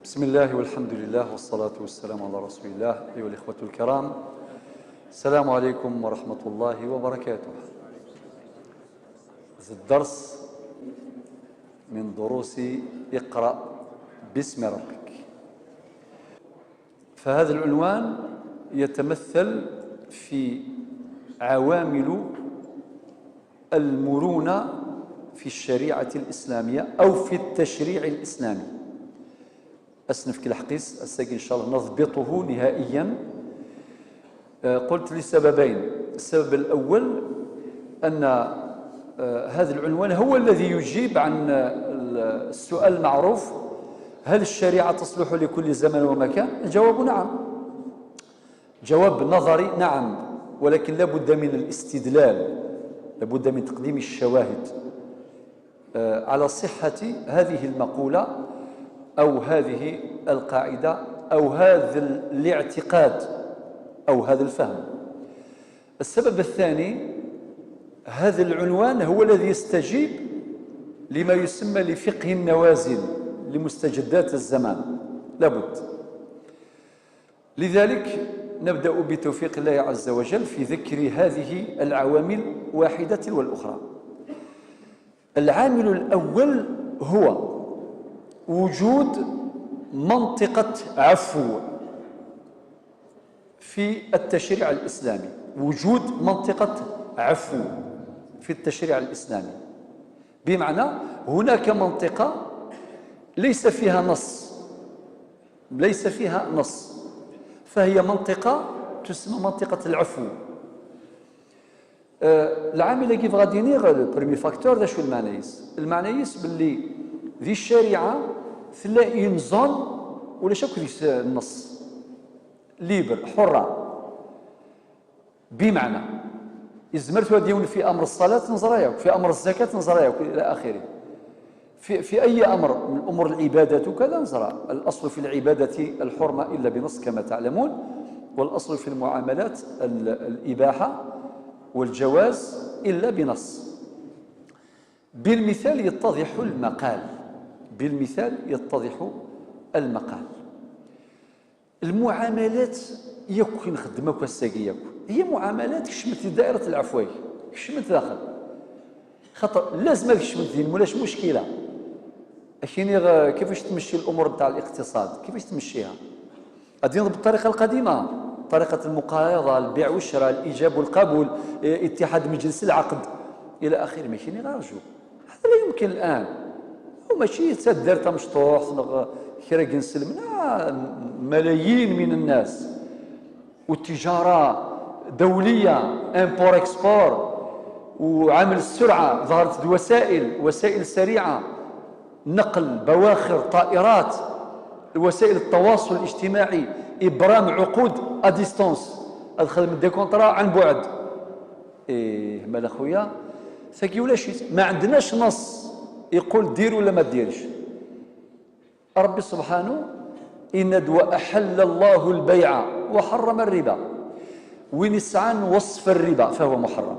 بسم الله والحمد لله والصلاة والسلام على رسول الله. أيها الإخوة الكرام، السلام عليكم ورحمة الله وبركاته. هذا الدرس من دروس اقرأ باسم ربك. فهذا العنوان يتمثل في عوامل المرونة في الشريعة الإسلامية أو في التشريع الإسلامي. أسنف كل حقيس الساقي إن شاء الله نضبطه نهائيا. قلت لسببين. السبب الأول أن هذا العنوان هو الذي يجيب عن السؤال المعروف: هل الشريعة تصلح لكل زمن ومكان؟ الجواب نعم. جواب نظري نعم، ولكن لابد من الاستدلال، لابد من تقديم الشواهد على صحة هذه المقولة أو هذه القاعدة أو هذا الاعتقاد أو هذا الفهم. السبب الثاني، هذا العنوان هو الذي يستجيب لما يسمى لفقه النوازل، لمستجدات الزمان، لابد. لذلك نبدأ بتوفيق الله عز وجل في ذكر هذه العوامل واحدة تلو الأخرى. العامل الأول هو وجود منطقة عفو في التشريع الإسلامي. وجود منطقة عفو في التشريع الإسلامي، بمعنى هناك منطقة ليس فيها نص، ليس فيها نص، فهي منطقة تسمى منطقة العفو. العامل كيف غادي نيغ le premier facteur ذا شو المعنيس؟ المعنيس باللي ذي الشريعة تلاقي une zone ولا شك في النص libre حرة، بمعنى إزمرت ديون في أمر الصلاة نزراياك، في أمر الزكاة نزراياك، إلى آخره، في أي أمر من أمور العبادة وكذا نزرع. الأصل في العبادة الحرمة إلا بنص كما تعلمون، والأصل في المعاملات الإباحة والجواز إلا بنص. بالمثال يتضح المقال، بالمثال يتضح المقال. المعاملات يكون خدمك والساقي هي معاملات كشمت دائرة العفوية، كشمت داخل خاطر لازم كشمت دين ولاش مشكلة. أكيني كيفاش تمشي الأمور تاع الاقتصاد، كيفاش تمشيها؟ غادي نضرب بالطريقة القديمة، طريقة المقايضة، البيع والشراء، الإيجاب والقبول، اتحاد مجلس العقد إلى آخره. ماشي غير رجل، هذا لا يمكن الآن. وماشي تدار تمشطوح كرا نسلمنا ملايين من الناس، والتجارة دولية، import export، وعامل السرعة ظهرت وسائل، وسائل سريعة، نقل، بواخر، طائرات، وسائل التواصل الاجتماعي، إبرام عقود à distance، ادخل des contrats عن بعد. إيه مال اخويا ثقي ولا شي، ما عندناش نص يقول دير ولا ما ديرش. ربي سبحانه إن دوا أحل الله البيع وحرم الربا، وين يسعى وصف الربا فهو محرم.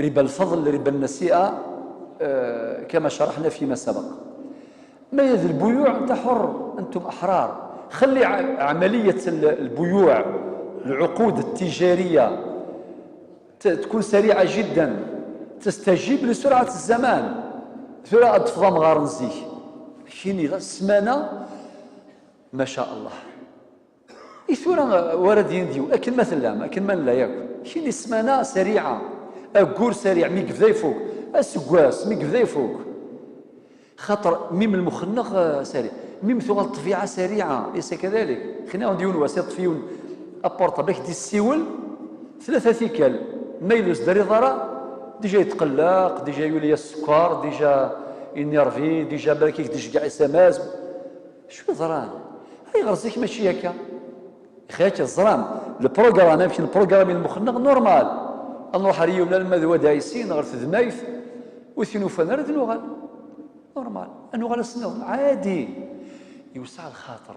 ربا الفضل، ربا النسيئة، كما شرحنا فيما سبق. ما يذ البيوع أنت حر، أنتم أحرار. خلي عملية البيوع، العقود التجارية تكون سريعة جدا، تستجيب لسرعة الزمان. ثرى أطفال مغار نزيه كيني السمانة ما شاء الله إثورا ورد ينديو أكل مثلا أكل من لا ياكل. كيني السمانة سريعة، أكور سريع ميك بدا يفوق، السكواس ميك بدا يفوق، خاطر ميم المخنق سريع، ميم ثغل الطبيعة سريعة ليس كذلك. خلينا نديون وسيط فيون أبورتا باش دي السيول ثلاثة ثيكال ميلوس داري ضرا déjà يتقلق، déjà يولي السكر، déjà énervé، déjà بالك déjà كاع SMS شو ضران هاي غرزيك ماشي هكا خياك الزرام ال programme يمكن ال programme المخنق normal نروح ريو ولا المذوى دايسين غير تذمايث وثينوفان راه نوغال normal نوغال السنة عادي يوسع الخاطر.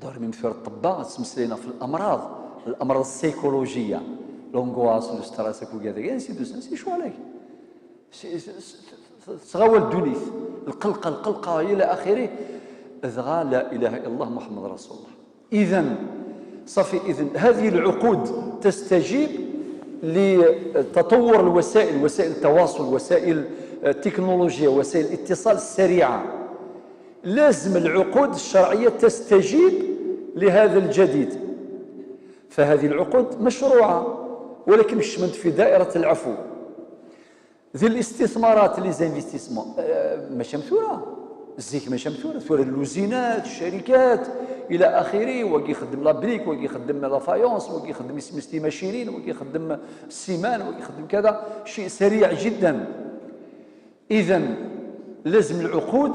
دور من في الطباء تسمسلينا في الامراض، الامراض السيكولوجيه، l'angoisse le stress وكذا كاع c'est de c'est شو عليك تغاول دونيث القلقه القلقه الى اخره. ذغا لا إله إلا الله محمد رسول الله. إذن صافي، إذن هذه العقود تستجيب لتطور الوسائل، وسائل التواصل، وسائل التكنولوجيا، وسائل الاتصال السريعة. لازم العقود الشرعية تستجيب لهذا الجديد. فهذه العقود مشروعة ولكن شملت في دائرة العفو. ذي الاستثمارات، les investissements، ماشي مثورة، الزيك ماشي مثورة، ثورة اللوزينات، الشركات إلى آخره، وكي يخدم la brique، وكي يخدم la faïence، وكي يخدم سمستي ماشينين، وكي يخدم ال ciment، وكي يخدم كذا، شيء سريع جدا. إذا لازم العقود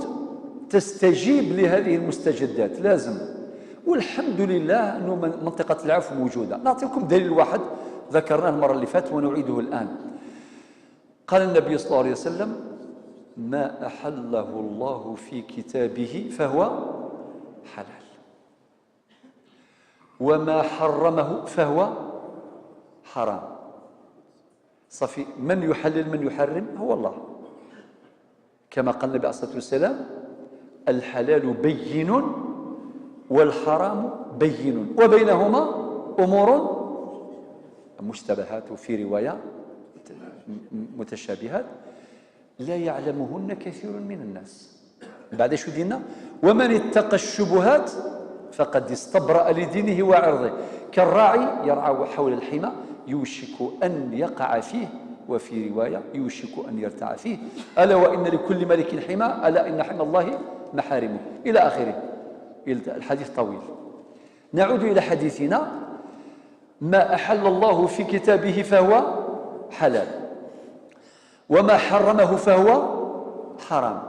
تستجيب لهذه المستجدات، لازم. والحمد لله أنه منطقة العفو موجودة. نعطيكم دليل واحد ذكرناه المرة اللي فاتت ونعيده الآن. قال النبي صلى الله عليه وسلم: ما أحله الله في كتابه فهو حلال، وما حرمه فهو حرام. صافي، من يحلل من يحرم هو الله، كما قال النبي عليه الصلاة والسلام: الحلال بين والحرام بين وبينهما أمور مشتبهات، وفي رواية متشابهات لا يعلمهن كثير من الناس. بعد شو دينا؟ ومن اتقى الشبهات فقد استبرأ لدينه وعرضه، كالراعي يرعى حول الحمى يوشك أن يقع فيه، وفي رواية يوشك أن يرتع فيه، ألا وإن لكل ملك حمى، ألا إن حمى الله محارمه، إلى آخره. الحديث طويل. نعود إلى حديثنا: ما أحل الله في كتابه فهو حلال، وما حرمه فهو حرام.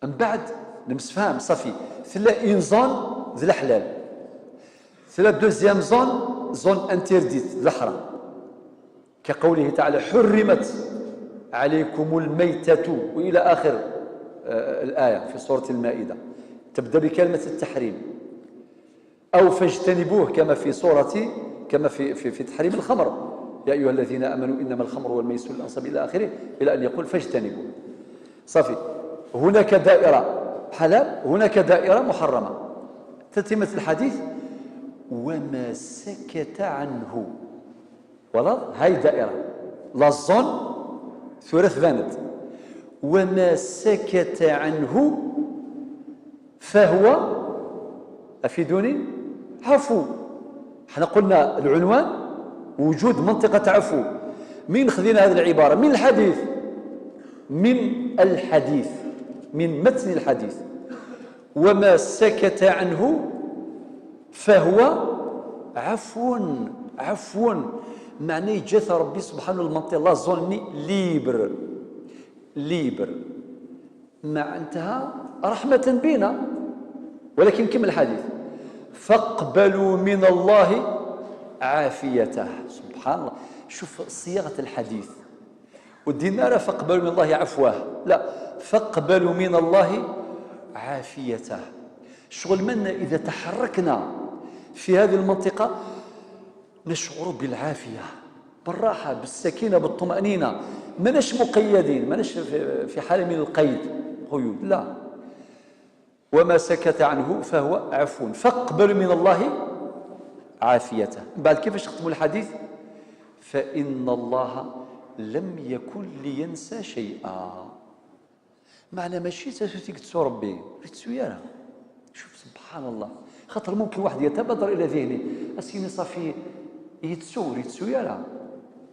من بعد نمسفهم صافي، ثلا une zone ذي الحلال، ثلا deuxième zone، zone interdite، ذي الحرام، كقوله تعالى: حرمت عليكم الميتة، وإلى آخر الآية في سورة المائدة، تبدأ بكلمة التحريم، أو فاجتنبوه كما في سورة، كما في تحريم الخمر، يا أيها الذين آمنوا إنما الخمر والميسر والأنصاب إلى آخره، إلى أن يقول فاجتنبوه. صافي، هناك دائرة حلال، هناك دائرة محرمة. تتمة الحديث: وما سكت عنه. ولا هاي دائرة la zone ثلاث فانت، وما سكت عنه فهو، أفيدوني، عفو. احنا قلنا العنوان وجود منطقة عفو. مين خذينا هذه العبارة؟ من الحديث، من الحديث، من متن الحديث. وما سكت عنه فهو عفو. عفو معناه جات ربي سبحانه المنطقة la zone libre، libre معناتها رحمة بنا. ولكن كمل الحديث: فاقبلوا من الله عافيته. سبحان الله، شوف صياغة الحديث. والدينار فاقبلوا من الله عفوه، لا، فاقبلوا من الله عافيته. شغل منا إذا تحركنا في هذه المنطقة نشعر بالعافية، بالراحة، بالسكينة، بالطمأنينة. ماناش مقيدين، ماناش في حالة من القيد، قيود، لا. وما سكت عنه فهو عفو، فاقبلوا من الله عافيته. بعد كيفاش ختموا الحديث؟ فإن الله لم يكن لينسى شيئا. معنى ماشي تسوتيك تسو ربي تسويانا. شوف سبحان الله، خاطر ممكن واحد يتبادر الى ذهنه اسيني صافي يتسور يتسويانا،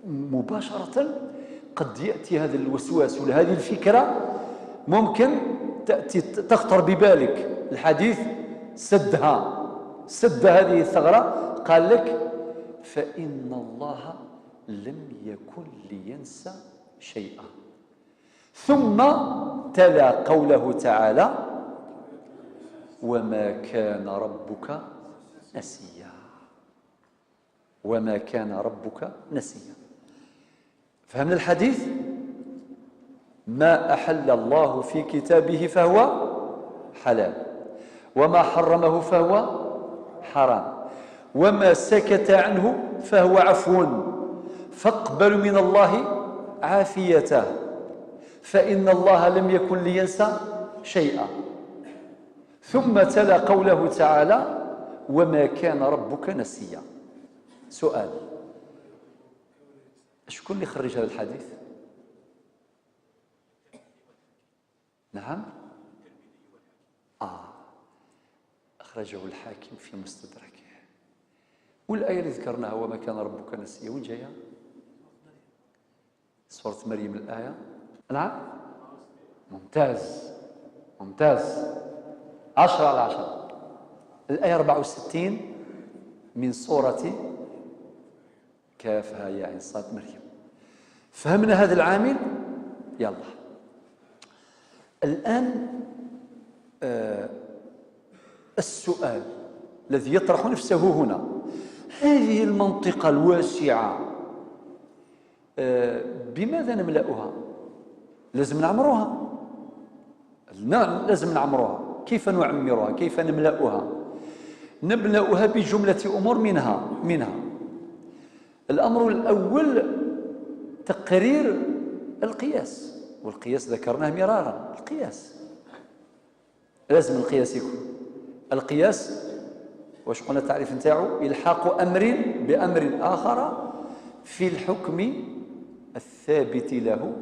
مباشرة قد يأتي هذا الوسواس ولا هذه الفكرة ممكن تأتي تخطر ببالك. الحديث سدها، سد هذه الثغرة، قال لك فإن الله لم يكن لينسى شيئا. ثم تلا قوله تعالى: وما كان ربك نسيا. وما كان ربك نسيا. فهمنا الحديث؟ ما أحل الله في كتابه فهو حلال، وما حرمه فهو حرام، وما سكت عنه فهو عفو، فاقبلوا من الله عافيته، فإن الله لم يكن لينسى شيئا. ثم تلا قوله تعالى وما كان ربك نسيا. سؤال، شكون اللي خرج هذا الحديث؟ نعم، أخرجه الحاكم في مستدركه. والآية اللي ذكرناها وما كان ربك نسيا وين جاية؟ سورة مريم الآية. نعم، ممتاز ممتاز، 10 على 10. الآية 64 من سورة كافها يا عين صاد مريم. فهمنا هذا العامل؟ يلا الآن السؤال الذي يطرح نفسه هنا، هذه المنطقة الواسعة بماذا نملأها؟ لازم نعمرها، لازم نعمرها. كيف نعمرها؟ كيف نملأها؟ نملأها بجملة أمور، منها الأمر الأول تقرير القياس، والقياس ذكرناه مرارا. القياس لازم القياس يكون، القياس واش قلنا التعريف نتاعو؟ إلحاق أمر بأمر آخر في الحكم الثابت له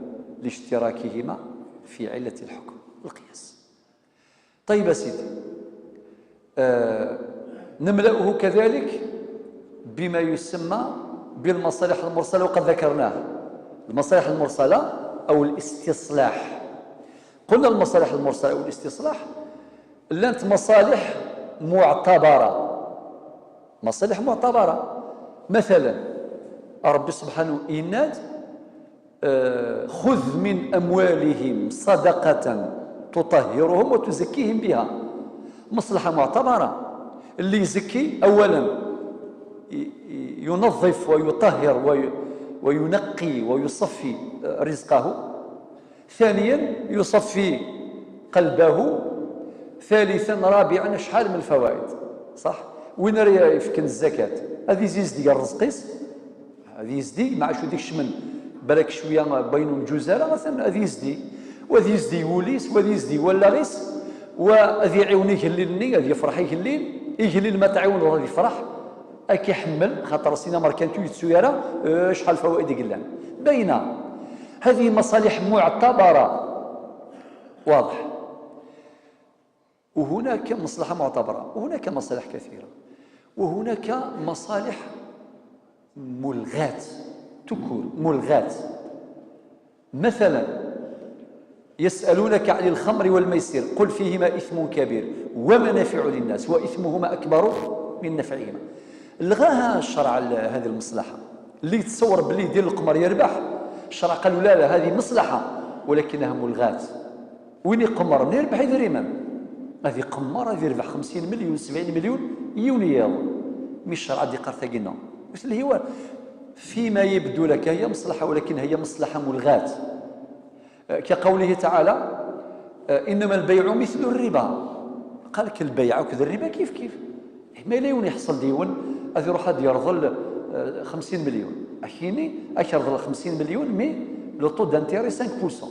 لاشتراكهما في علة الحكم، القياس. طيب سيدي، نملأه كذلك بما يسمى بالمصالح المرسلة، وقد ذكرناها. المصالح المرسلة أو الاستصلاح. قلنا المصالح المرسلة أو الاستصلاح لانت مصالح معتبرة، مصالح معتبرة. مثلا ربي سبحانه إناد خذ من أموالهم صدقة تطهرهم وتزكيهم بها، مصلحة معتبرة. اللي يزكي أولا ينظف ويطهر وينقي ويصفي رزقه، ثانيا يصفي قلبه، ثالثا رابعا شحال من الفوائد، صح؟ وين راه يفكن الزكاة؟ هذه يزيد الرزقيس، هذه يزدي مع شو ديك الشمن بالك شوية بينهم جزالة مثلا، هذه يزدي وهذه يزدي وليس وهذه يزدي ولا غيس، وهذه يعاون يهللني، هذه يفرح يهلل، يهلل ما تعاون وغادي يفرح، اكي يحمل خاطر سينا ماركانتو يتسويرا شحال فوائد قلان باينة. هذه مصالح معتبره، واضح. وهناك مصلحة معتبره، وهناك مصالح كثيرة، وهناك مصالح ملغات، تكون ملغات. مثلا يسألونك عن الخمر والميسر قل فيهما إثم كبير ومنافع للناس وإثمهما أكبر من نفعهما. لغاها الشرع هذه المصلحة. اللي يتصور باللي يدير القمر يربح، الشرع قالوا لا لا هذه مصلحة ولكنها ملغات. وين يقمر من يربح يدريما، هذه قمر هذه يربح 50 مليون 70 مليون يونيال، مي الشرع دي قرثاقينا واش اللي هو فيما يبدو لك هي مصلحة ولكن هي مصلحة ملغات. كقوله تعالى إنما البيع مثل الربا. قال لك البيع وكذا الربا كيف كيف، ما لا يحصل ديون هذه يروح يرضل 50 مليون، أكيني أكرضل 50 مليون mais le taux d'intérêt 5%،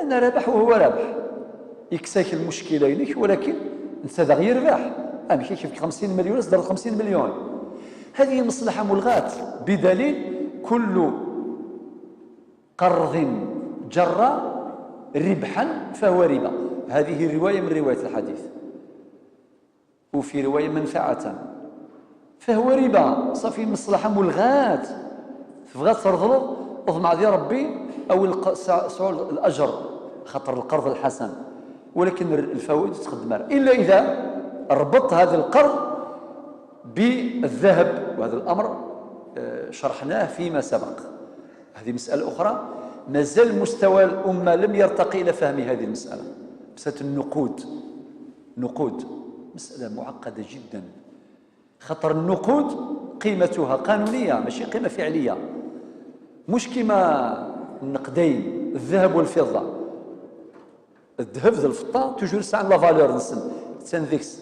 أنا رابح وهو رابح، يكساك المشكلة إليك ولكن أنت ذا غير ربح، أم كيف 50 مليون صدر 50 مليون. هذه مصلحة ملغاة بدليل كل قرض جر ربحا فهو ربا. هذه رواية من رواية الحديث، وفي رواية منفعة فهو ربا. صافي مصلحة ملغاة، تبغى ترضل اضمع ذي ربي أو الأجر خاطر القرض الحسن، ولكن الفوائد تخدمها إلا إذا ربط هذا القرض بالذهب، وهذا الأمر شرحناه فيما سبق. هذه مسألة أخرى مازال مستوى الأمة لم يرتقي إلى فهم هذه المسألة، مسألة النقود. نقود مسألة معقدة جدا، خطر النقود قيمتها قانونية ماشي قيمة فعلية، مش كما النقدين الذهب والفضة. الذهب ذا الفضة toujours ساعة la valeur نسن تنذكس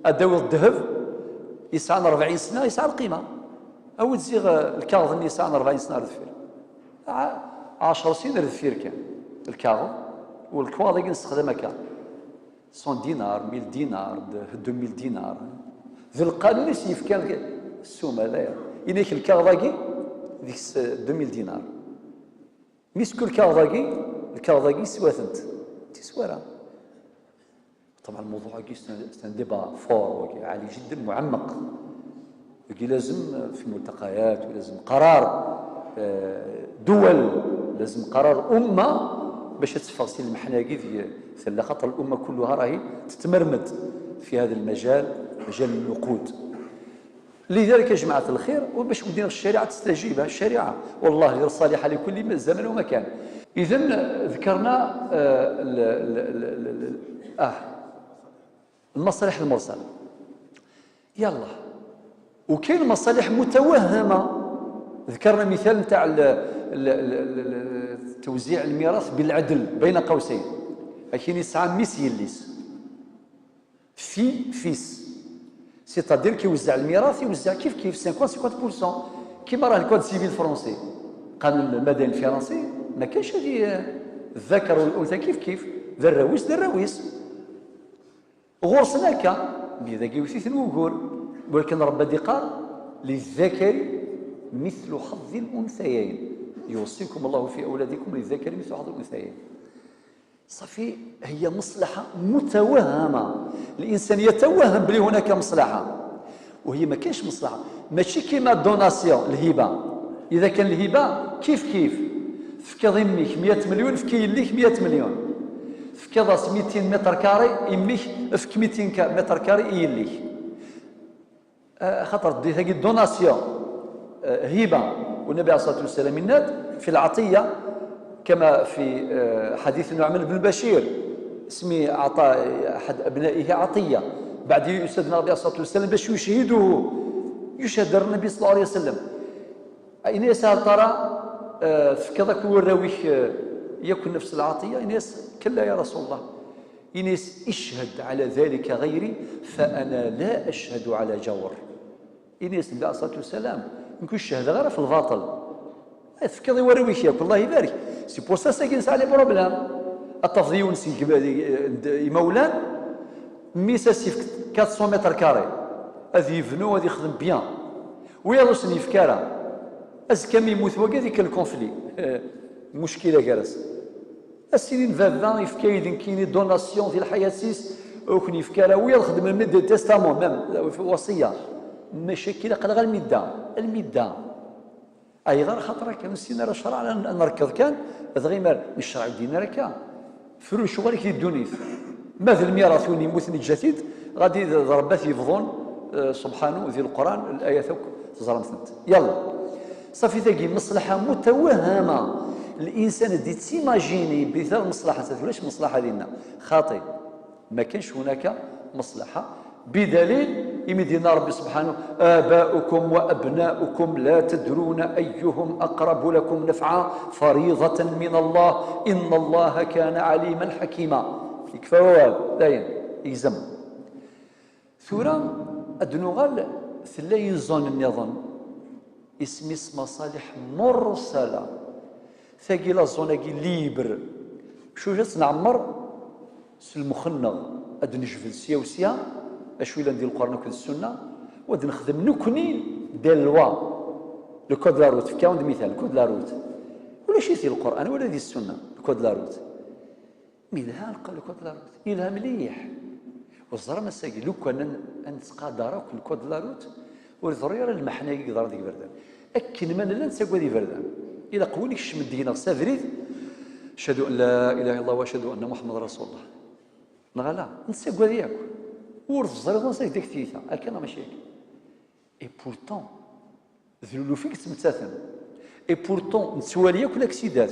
أداو الذهب يسعى 40 سنة يسعى القيمة، أو تزيغ الكاغذ يسعى 40 سنة رذفير 10 سنين رذفير كان الكاغذ والكواضي نستخدمها كان 100 دينار، 1000 دينار، 2000 دينار. ذي القانون يفكان السوم هذايا، إنك الكاغضاكي ديك 2000 دينار، ميسكو الكاغضاكي سواثنت تسوارا. طبعا الموضوع c'est un débat fort، عالي جدا، معمق، لازم في ملتقيات ولازم قرار دول، لازم قرار أمة باش تفغسي المحناكي في خاطر الأمة كلها راهي تتمرمد في هذا المجال، مجال النقود. لذلك يا جماعة الخير، وباش ودينا الشريعة تستجيب الشريعة والله غير صالحة لكل زمن ومكان. إذن ذكرنا المصالح المرسلة. يلا، وكاين مصالح متوهمة. ذكرنا مثال نتاع توزيع الميراث بالعدل بين قوسين، لكن يسعى ميس يليس fille fils، c'est-à-dire كيوزع الميراث يوزع كيف كيف 50 50%، كيما راه ال code civil français، القانون المدني الفرنسي، ما كاينش هذه الذكر والانثى كيف كيف، ذا الراويس ذا الراويس غورسنا كا بذا كيوثي وقول، ولكن ربي قال للذكر مثل حظ الانثيين، يوصيكم الله في اولادكم للذكر مثل حظ الانثيين. صافي، هي مصلحة متوهمه، الانسان يتوهم بلي هناك مصلحة وهي ما كاينش مصلحه. ماشي كيما donation، الهبه. اذا كان الهبة كيف كيف، فكي يميك 100 مليون، فكي يليك 100 مليون، فكي راس 200 mètres carrés يميك فك 200 mètres carrés يليك، خاطر دي donation، هبه. والنبي عليه الصلاة والسلام الناد في العطية، كما في حديث النعمان بن بشير، اسمي اعطى احد ابنائه عطيه، بعد يسد النبي عليه الصلاة والسلام باش يشهده، يشهد النبي صلى الله عليه وسلم. اين يسال ترى فكذا وراويك يكون نفس العطيه؟ إناس كلا يا رسول الله، إناس اشهد على ذلك غيري فأنا لا أشهد على جور. إناس النبي عليه الصلاة والسلام نكون الشهادة غير في الباطل، فكذا يورويك ياك الله يبارك. c'est pour ça ساكن ساعة les problèmes التفضيون سي مولان ميسا سيف 400 mètres carrés هذه يبنو، هذه يخدم bien ويا سني فكاره ازكى يموت وكا ديك ال conflit مشكلة جالس السنين فافا يفكا يدين كيني donation ديال الحياة سيس وكن يفكا ويا الخدمة مد testament même وصيه، مشاكل قال غير المدة المدة اي غير خاطر كان السنة راه شرع نركض كان غير الشرع دينا راه فرو شغل كي دونيث ماذا الميراث يموت الجسد غادي ضربات يفضون سبحانه ذي القران الايه تزرمت. يلا صافي، تاكي مصلحة متوهمه، الانسان دي t'imaginer بثار مصلحة، ولاش مصلحة لنا خاطئ، ما كانش هناك مصلحة، بدليل يمدينا ربي سبحانه آباؤكم وأبناؤكم لا تدرون أيهم أقرب لكم نفعا فريضة من الله إن الله كان عليما حكيما. يكفى داين يزم ثورة أدنوغال ثلاين zone النظام اسميس مصالح مرسلة، ثاقي la zone libre شو جات نعمر المخنغ أد نجفل سيا وسيا اشوي ندير القران وكل السنة ود نخدم نكني des lois، le code la route. كاين مثال code la route ولا شي في القران ولا دي السنه، code la route ميلها le code la route يلها مليح والزرا مساكي لو كان نتقادر كل code la route والضريره المحنة يقدر ديك بردان اكن ما لا نساكو دي بردان الى قولك الشمدينا سافريت اشهد ان لا اله الا الله واشهد ان محمد رسول الله نغلا نساكو دياك ورث الزريض نساك ديك تيتا هكا ماشي هكا. et pourtant ذلولو فيك تمتاثن، et pourtant نتوالي كل اكسيدات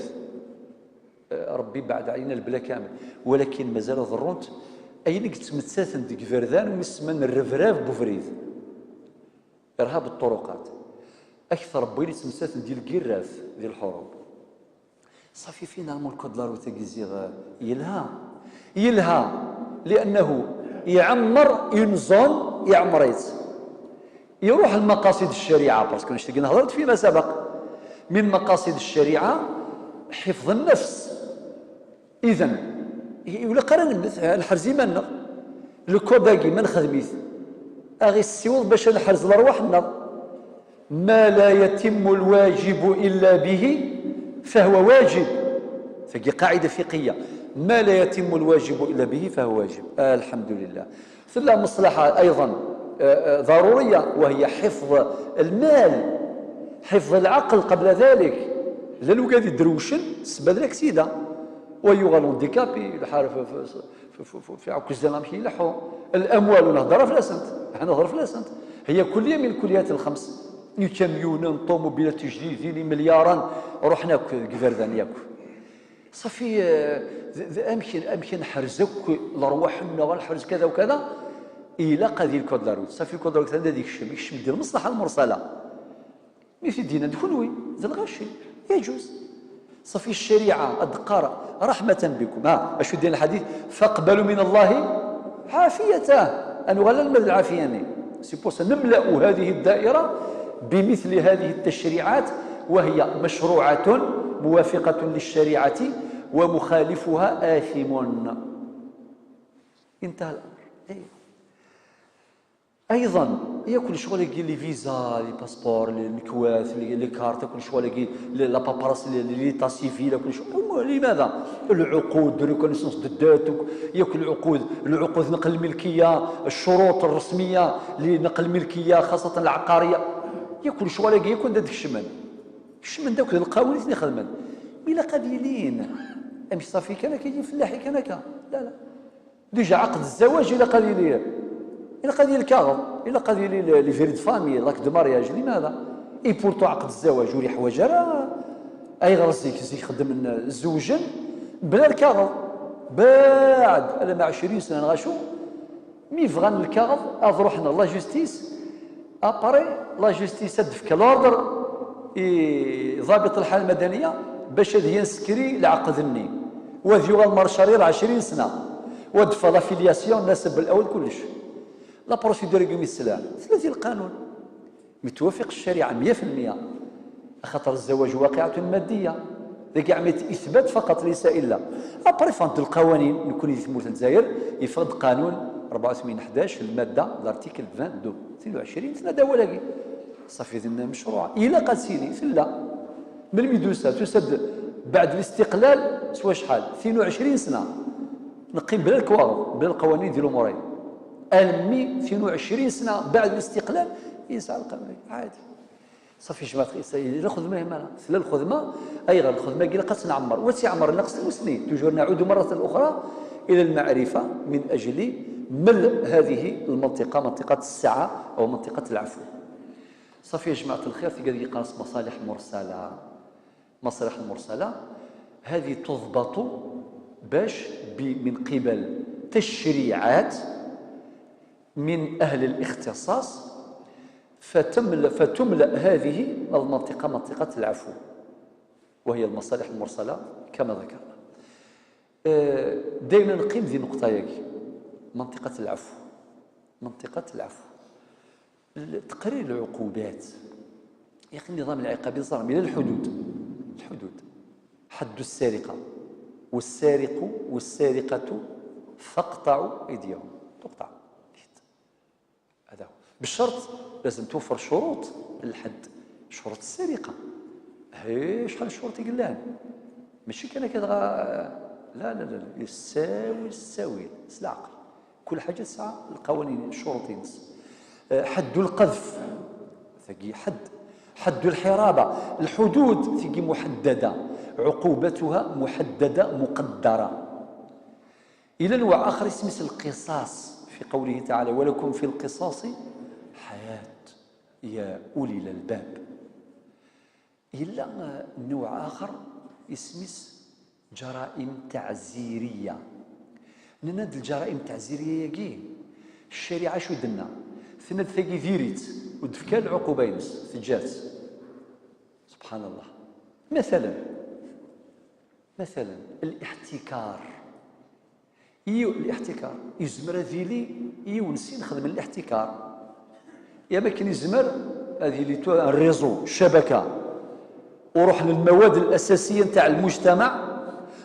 ربي بعد علينا البلا كامل، ولكن مازال ضرونت اين تمتاثن ديك فردان ومسمن الرفراف بوفريد ارهاب الطرقات اكثر بويلي تمتاثن ديال الكراث ديال الحروب. صافي finalement ال code la route كيزيغ يلها يلها لانه يعمر une zone يعمريت يروح المقاصد الشريعة، parce que نشتي هضرت فيما سبق من مقاصد الشريعة حفظ النفس. اذا ولا قرا نحرز ايماننا le code اكي ما نخدميت اغي السيوض باش نحرز الارواح. ما لا يتم الواجب الا به فهو واجب. فهي قاعدة فقهيه، ما لا يتم الواجب الا به فهو واجب. الحمد لله. ثم مصلحة ايضا ضروريه، وهي حفظ المال، حفظ العقل قبل ذلك. لانه قاعد يدروشن سبب l'accident ويغال handicapé الحال في عكس مشي يلحو الاموال. نهضر في لاسنت، نهضر في لاسنت، هي كليه من الكليات الخمس. كاميونان، طوموبيلات جديدين، مليارا، رحنا كفردان ياك صافي. امكن نحرزك الارواح، نحرز كذا وكذا الى قضية ال code de la route. صافي، ال code de la route هذا ديك الشيء يكشم ديال المصلحة المرسله، mais في دينا دخلوي ذا الغاشي يجوز. صافي، الشريعة الدقاره رحمه بكم. ها اشو دين الحديث؟ فاقبلوا من الله عافيته ان غلا المد العافيه. c'est pour ça نملا هذه الدائرة بمثل هذه التشريعات، وهي مشروعه موافقة للشريعه، ومخالفها آثم. انتهى الأمر. إيه. ايضا ياكل شغل les visas، les passeports، les كواث، les cartes، كل شغل la paperasse، l'état civil، كل شغل. لماذا العقود reconnaissance de dettes، ياكل العقود نقل الملكيه، الشروط الرسمية لنقل الملكية خاصة العقاريه، ياكل شغل يكون داك الشمن الشمن داك القوانين اللي خدمن بلا قليلين. امشي صافي، كان كيجي فلاحي كان لا لا، déjà عقد الزواج الى قليليه، الى قضية الكاغذ، الى قضية livret de famille، l'acte de mariage. لماذا؟ et pourtant عقد الزواج وري حوايج راه اي غير زيك زيك خدم الزوجن بلا الكاغذ بعد انا مع 20 سنة نغاشو mais فغان الكاغذ اروحنا la justice. après la justice تدفك l'ordre ضابط الحالة المدنية باش ي inscrit العقد الني وذ يغال marche arrière 20 سنه، ودفع la filiation، نسب الاول، كلش la procédure يقوم السلام. ثلاثي القانون متوافق الشريعة 100%، خاطر الزواج واقعه ماديه، ذاك عملية اثبات فقط ليس الا. après فهمت القوانين نكون في تمورت الجزائر يفرض قانون 84 11، المادة l'article 22 22 سنة دوالاكي. صافي، ذنا مشروع الى قد سيني لا من ميدوسا تسد بعد الاستقلال سوا شحال 22 سنة نقيم بلا الكواغط، بلا القوانين ديال الامورين. المي 22 سنة بعد الاستقلال يسعى القانون عادي. صافي جماعة الخدمة ما لا الخدمه، اي غير الخدمة كي قد نعمر وتعمر نقص المسلمين. toujours نعود مرة اخرى الى المعرفة من اجل ملء هذه المنطقه، منطقة السعة او منطقة العفو. صافي يا جماعة الخير، في قاس مصالح مرسله. مصالح المرسلة هذه تضبط باش من قبل تشريعات من أهل الاختصاص، فتملأ هذه المنطقة، منطقة العفو، وهي المصالح المرسلة كما ذكرنا. دائما نقيم ذي نقطة ياكي منطقة العفو، منطقة العفو، تقرير العقوبات. يا أخي النظام العقابي صار من الحدود، الحدود، حد السرقة، والسارق والسارقة فاقطعوا أيديهم، تقطع. هذا هو، بالشرط لازم توفر شروط الحد، شروط السرقة. هي شحال الشروط يقول؟ ماشي كان كذا، لا لا لا، يساوي الساوي العقل، كل حاجة تسعى القوانين، الشروط. حد القذف ثقي حد الحرابة، الحدود ثقي محددة، عقوبتها محددة مقدرة. إلى نوع آخر اسمه القصاص، في قوله تعالى: ولكم في القصاص حياة يا أولي الألباب. إلا نوع آخر اسمه جرائم تعزيرية. نند الجرائم التعزيرية ياكي الشريعة شو دنا؟ ثند ثقي ذيريت ودفكال العقوبة ينس تجات. سبحان الله، مثلا الاحتكار. إيو الاحتكار يزمر ذيلي يونسي نخدم الاحتكار، يا ما كاين يزمر هذه لي réseau، شبكه، وروح للمواد الاساسية نتاع المجتمع.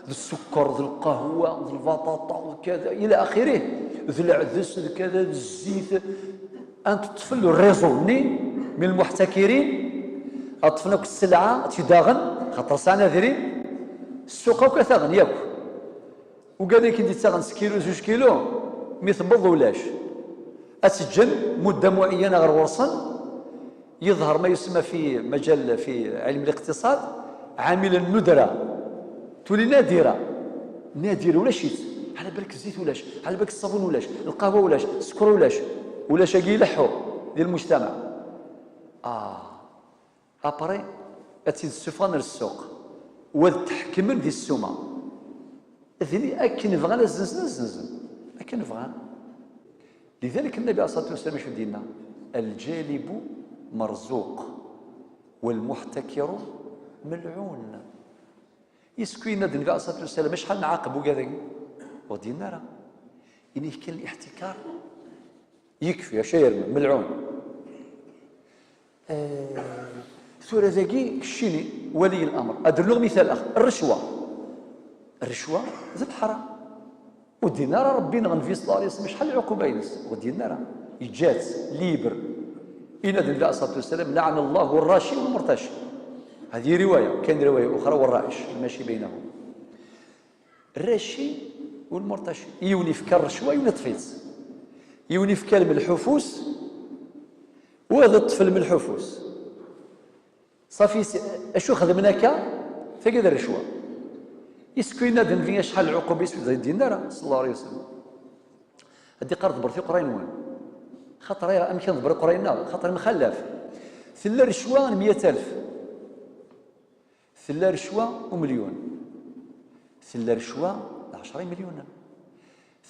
السكر، ذي القهوة، ذي البطاطا، كذا إلى آخره، ذي العدس، كذا، الزيت. أنت تطفل ال réseau ني من المحتكرين، أطفنك السلعة تداغن خاطر ساعة ذري السوق وكثاغن ياك، وقال لك انت تاغن كيلو 2 كيلو مي تبض ولاش أتسجن مدة معينة غير ورصن. يظهر ما يسمى في مجال في علم الاقتصاد عامل الندرة، تولي نادرة نادرة ولا شيت، على بالك الزيت ولاش، على بالك الصابون ولاش، القهوة ولاش، السكر ولاش، ولاش يلحو ديال المجتمع. ابري اتزيد السفن للسوق وتحكم ديال السومه. اذني اكن بغانا الزنزن الزنزن اكن بغانا. لذلك النبي عليه الصلاة والسلام شو دينا؟ الجالب مرزوق والمحتكر ملعون. يسكوينا النبي عليه الصلاة والسلام شحال نعاقبوا كذا ودينا راه يعني كان الاحتكار يكفي يا شير ملعون. سورة ذاكي الشيني ولي الأمر. أدير مثال آخر، الرشوة. الرشوة ذي الحرام ودينا راه ربي نغنفي صلى الله عليه وسلم شحال العقوبة ينس ودينا راه إجات ليبر. إن النبي عليه الصلاة والسلام لعن الله الراشي والمرتشي. هذه رواية، كاين رواية أخرى والرائش الماشي بينهم. الراشي والمرتشي يوني فكر الرشوة يوني طفيت، يوني فكر من الحفوس وهذا الطفل من الحفوس صافي. اشو خدمنا كا فقد الرشوة. يسكوينا دنفيا شحال العقوبة يسكو دينا راه صلى الله عليه وسلم. هادي قرض برثي قرين وين خاطر يا امكن ضبر قرينا خاطر مخلف. ثلا رشوة 100,000، ثلا رشوة ومليون، ثلا رشوة 10 مليون،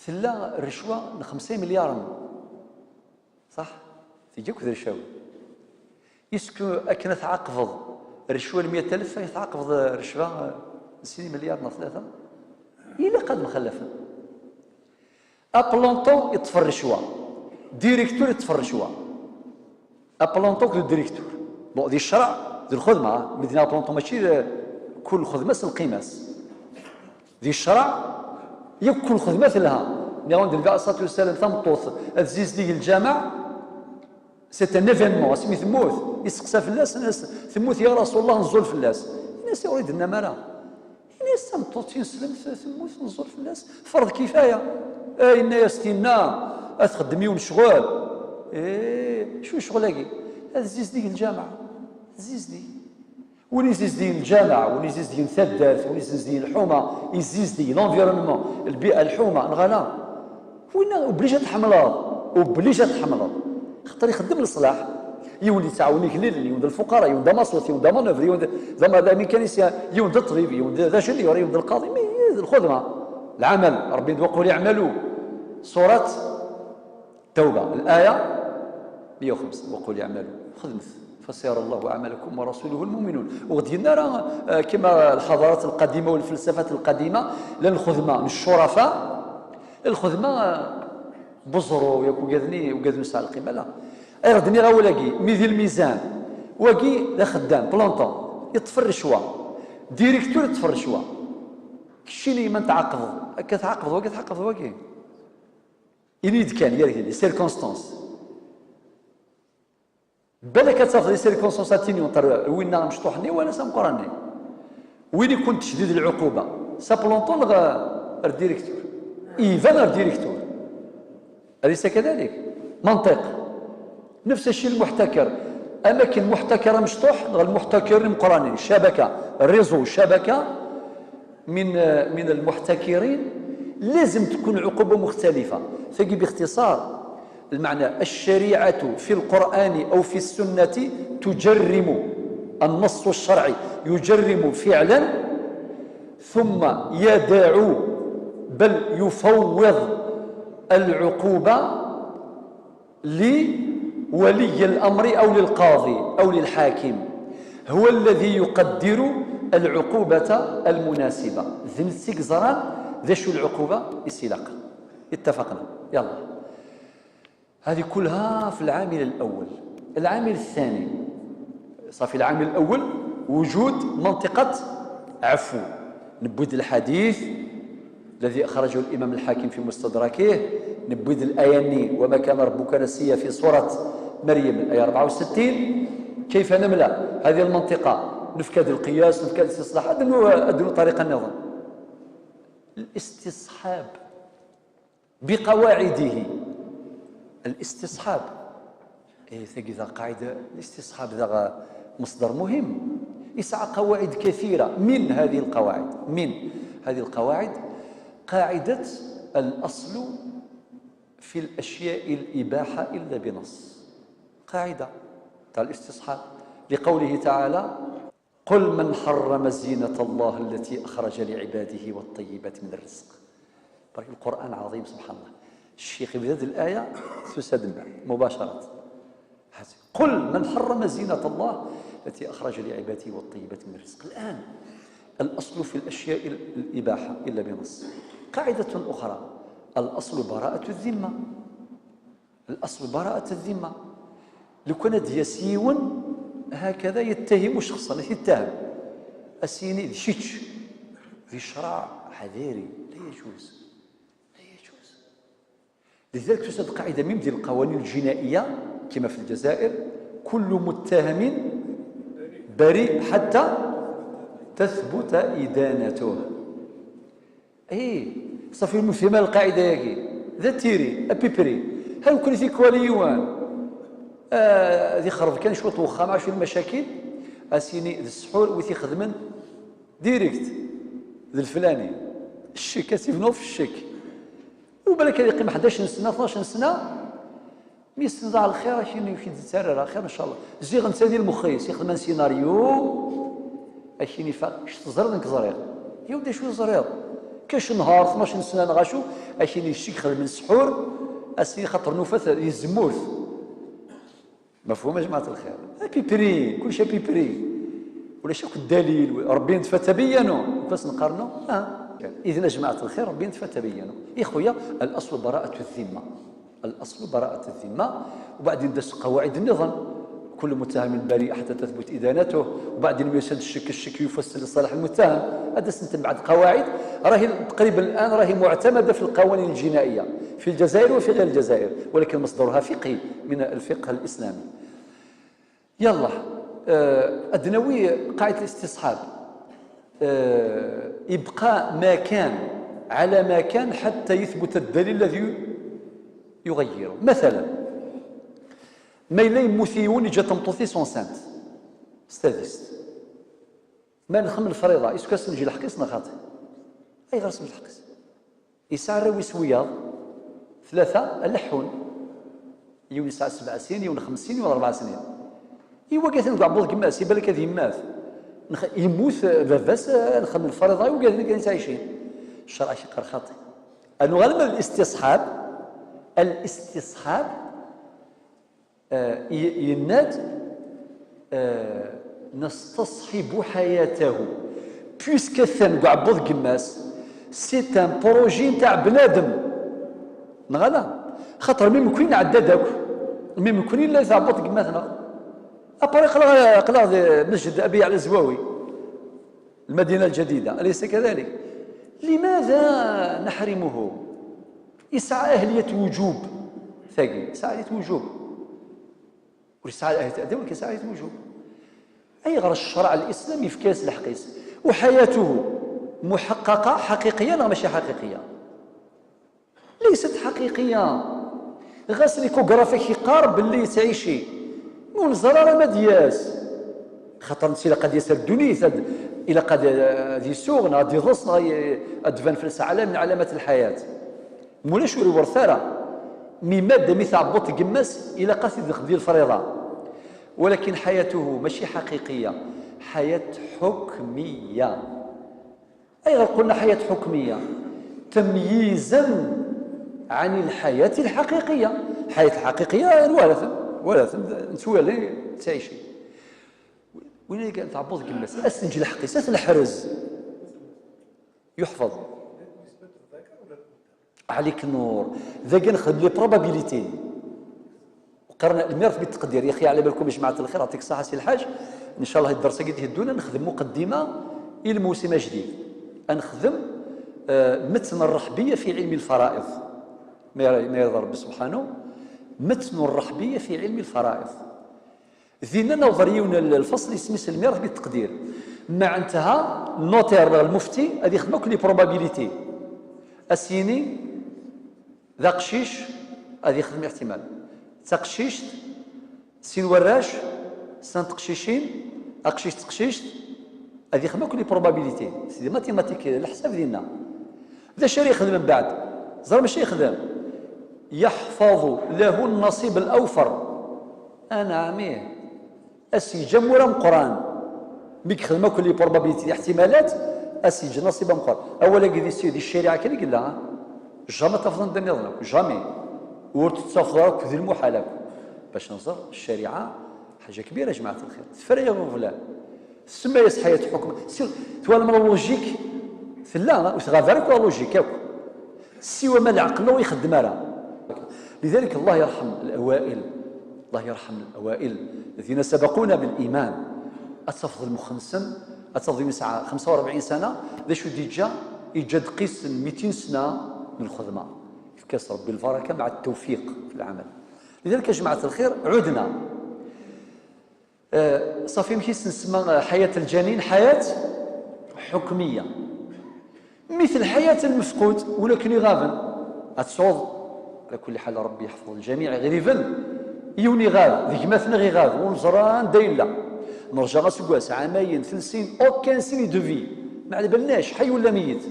ثلا رشوة 5 مليار صح؟ تيجيك رشاوي. يسكو أكن تعاقبض رشوة 100,000 يتعاقبض رشوة 6 مليار نا 3 إلا قد مخلفة. apprenti يطفر رشوة، directeur يطفر رشوة، apprenti le directeur bon دي الشرع دي الخدمة مدينة apprenti ماشي كل خدمة القيماس دي الشرع ياك كل خدمة لها. نعاود النبي عليه الصلاة والسلام تمطوط تزيز ليه الجامع c'est un événement سمي ثموت يسقسى فلاس الناس ثموت يا رسول الله نزول فلاس الناس يريد النمرة الناس تمطوط يسلم ثموت نزول فلاس فرض كفاية. اي الناس تينا تخدمي ونشغل ايه شو شغلاكي هذا زيز ديك الجامعة زيز دي وني زيز دي الجامع وني زيز دي ثدات وني زيز دي الحومه يزيز دي l'environnement البيئة الحومه نغلا وين obligé تحملها obligé تحملها خاطر يخدم الصلاح يولي تعاوني كليل يولد الفقراء يولد مصلت يولد manœuvre يولد زعما mécanicien يولد الطبيب يولد ذا شنو يولد القاضي الخدمة العمل ربي وقل اعملوا. سورة التوبة الايه 105 وقل اعملوا خدمت فسيرى الله عملكم ورسوله المؤمنون. وغدينا راه كما الحضارات القديمة والفلسفات القديمة لان الخدمة من الشرفاء الخدمة بزرو ياك وقادني وقادني ساعة القيمة لا اردني غا ولاكي ميدي الميزان واكي لا خدام apprenti يطفر الرشوة directeur يطفر الرشوة كشي اللي ما تعاقب كتعاقب واكي تعاقب واكي يريد كان يا les circonstances بالك تاخذ les circonstances atténuantes وين مشطوحني ولا سامقراني وين يكون تشديد العقوبة س apprenti ال directeur ايفان ال directeur أليس كذلك؟ منطق نفس الشيء المحتكر أماكن محتكرة مشطوح المحتكرين مقرانين شبكة réseau شبكة من المحتكرين لازم تكون عقوبة مختلفة. فقي باختصار المعنى الشريعة في القرآن أو في السنة تجرم النص الشرعي يجرم فعلا ثم يدع بل يفوض العقوبة لولي الأمر أو للقاضي أو للحاكم هو الذي يقدر العقوبة المناسبة. ذن زران ذا شو العقوبة السلاق اتفقنا. يلا هذه كلها في العامل الأول. العامل الثاني صافي العامل الأول وجود منطقة عفو نبود الحديث الذي أخرجه الإمام الحاكم في مستدركه، نبود الآية وما كان ربك نسيا في سورة مريم الآية 64. كيف نملأ هذه المنطقة؟ نفكاد القياس، نفكاد الاستصلاح، أدنو طريقة النظام. الاستصحاب بقواعده، الاستصحاب إيه ثقي قاعدة الاستصحاب ذا مصدر مهم، يسعى قواعد كثيرة. من هذه القواعد، من هذه القواعد قاعدة الأصل في الأشياء الإباحة إلا بنص، قاعدة تاع الاستصحاب لقوله تعالى قل من حرم زينة الله التي أخرج لعباده والطيبات من الرزق. القرآن عظيم سبحان الله. الشيخ في هذه الآية تسد مباشرة، قل من حرم زينة الله التي أخرج لعباده والطيبات من الرزق. الآن الأصل في الأشياء الإباحة إلا بنص. قاعدة أخرى الأصل براءة الذمة، الأصل براءة الذمة. لو كانت يسيون هكذا يتهم شخصا، يتهم أسيني شيتش في شرع حذاري، لا يجوز، لا يجوز. لذلك توجد قاعدة من ديال القوانين الجنائية كما في الجزائر، كل متهم بريء حتى تثبت إدانته. اي صافي المفهمة القاعدة ياكي ذا تيري ابيبري هل كل في كواليوان ذي خرب كان شوط وخا مع شويه المشاكل اسيني ذي السحور وثي خدمن ديريكت ذي الفلاني الشيك اسيفنو في الشيك، وبالك يقيم 11 سنة 12 سنة مي على الخير اشيني وشي تسرر خير ان شاء الله. زيغ انت ديال المخيس يخدم سيناريو اشيني فا تزرد نك زرير يا ودي شو زرير كاش نهار 12 سنة نغاشو اشيني الشيك خدم السحور اسيني خاطر نوفات يزموث. مفهوم يا جماعة الخير؟ ابيبري كل شيء ابيبري ولا شك الدليل ربي انت فتبينوا كيفاش نقارنوا؟ اذا يا جماعة الخير ربي انت فتبينوا يا خويا. الاصل براءه الذمة، الاصل براءه الذمة. وبعدين دس قواعد النظام، كل متهم بريء حتى تثبت ادانته، وبعدين يسد الشك، الشك يفسر لصالح المتهم. هذا سنت بعد قواعد راهي تقريبا الان راهي معتمدة في القوانين الجنائية في الجزائر وفي غير الجزائر، ولكن مصدرها فقهي من الفقه الاسلامي. يلا أدنوي قاعدة الاستصحاب، إبقاء ما كان على ما كان حتى يثبت الدليل الذي يغيره. مثلا ما إلا يموثيون يجا تمطوثي سونسانت ستاديست ما نخمم الفريضة إسكاس نجي الحقيس نخاطي أي غير سنجي الحقيس يسعى راوي سوياض ثلاثة اللحون يون يسعى 7 سنين يون 5 سنين يون 4 سنين إوا قالت نقول عبود كما سي بالك هذه يمات يموت باباس نخمم الفريضة وقالت كاين عايشين. الشرع شي قرار خاطئ. أنه غالبا الاستصحاب، الاستصحاب يناد نستصحب حياته puisque ثان عبود كماس c'est un projet نتاع بنادم نغلا خاطر ميم كوين عدا داك ميم كوين لا تعبط كماثنا ابري قلا مسجد ابي على الزواوي المدينة الجديدة، اليس كذلك؟ لماذا نحرمه؟ يسعى اهليه وجوب ثاقي، يسعى اهليه وجوب ويسعى اهليه اداء ولكن يسعى اهليه وجوب. اي غير الشرع الاسلامي في كاس الحقيس وحياته محققة حقيقية لا ماشي حقيقية، ليست حقيقية. غاس l'échographie يقارب باللي تعيشي مون زرارة ما دياس خاطر انت قد يسر دونيت الى قد دي سوغ غادي يغص ادفان فلس علامة من علامات الحياة مولاش ورثاره مي مادة مي تعبط قماس الى قاس ديال الفريضة، ولكن حياته ماشي حقيقية، حياة حكمية. اي غير قلنا حياة حكمية تمييزا عن الحياة الحقيقية. الحياة الحقيقية ولا نتوالي تعيشي وين كان تعبط قماس اسنجي الحقيسات الحرز يحفظ عليك النور. ذا كنخدم les probabilités وقرنا الميرث بالتقدير. يا اخي على بالكم يا جماعة الخير، يعطيك الصحة سي الحاج، ان شاء الله الدرس قد يهدونا نخدم مقدمه الى الموسم الجديد. نخدم متن الرحبيه في علم الفرائض، ما يرضى ربي سبحانه، متن الرحبيه في علم الفرائض. ذينا نظريون الفصل يسمى الميراث بالتقدير، مع انتهى ال notaire المفتي هذه يخدم كل les probabilités. السيني ذا قشيش هذه يخدم احتمال تقشيش سين وراش سان تقشيشين اقشيش تقشيش، هذه يخدم كل les probabilités، c'est des mathématiques الحساب ديالنا. ذا شري يخدم من بعد زرا ماشي يخدم، يحفظ له النصيب الاوفر. انا عمية اسي جمورة مقران ميك خدمة كل les probabilités احتمالات اسي نصيب مقران. اولا قد سيدي الشريعة كان قال لها jamais تفضل النظام jamais ورت تفضل كذي المحالة باش نظر الشريعة حاجة كبيرة يا جماعة الخير. تفرق فلان تسمى حياة حكم توال من logique لا وتغافرك logique سوى ما العقل يخدم راه. لذلك الله يرحم الاوائل، الله يرحم الاوائل الذين سبقونا بالايمان. اتفضل المخنسن اتفضل من ساعة 45 سنة ذا شو déjà يجد قيس 200 سنة من الخدمة كاس ربي البركة مع التوفيق في العمل. لذلك يا جماعة الخير عدنا صافي ماشي نسمى حياة الجنين حياة حكمية مثل حياة المفقود ولكن يغافن اتصوض. على كل حال ربي يحفظ الجميع. غريفن يوني غاب ذيك مثلا غي غاب ونزران دايلا نرجع غاسكواس عامين 3 سنين aucun signe de vie، ما على بالناش حي ولا ميت.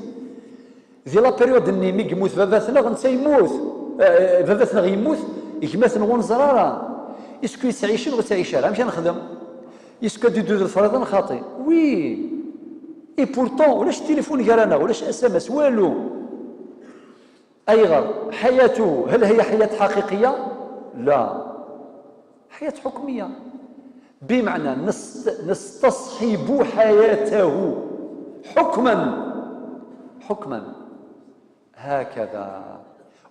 ذي la période اني مي يموت باباتنا غنتا يموت باباتنا غيموت يكماثن ونزرارا est-ce que يتعيشن وتعيش راه مشي نخدم est-ce que دي الفريضة خاطي oui et pourtant ولاش التليفون كرانا ولاش SMS والو. ايغر حياته هل هي حياة حقيقية؟ لا، حياة حكمية، بمعنى نستصحب حياته حكما حكما هكذا.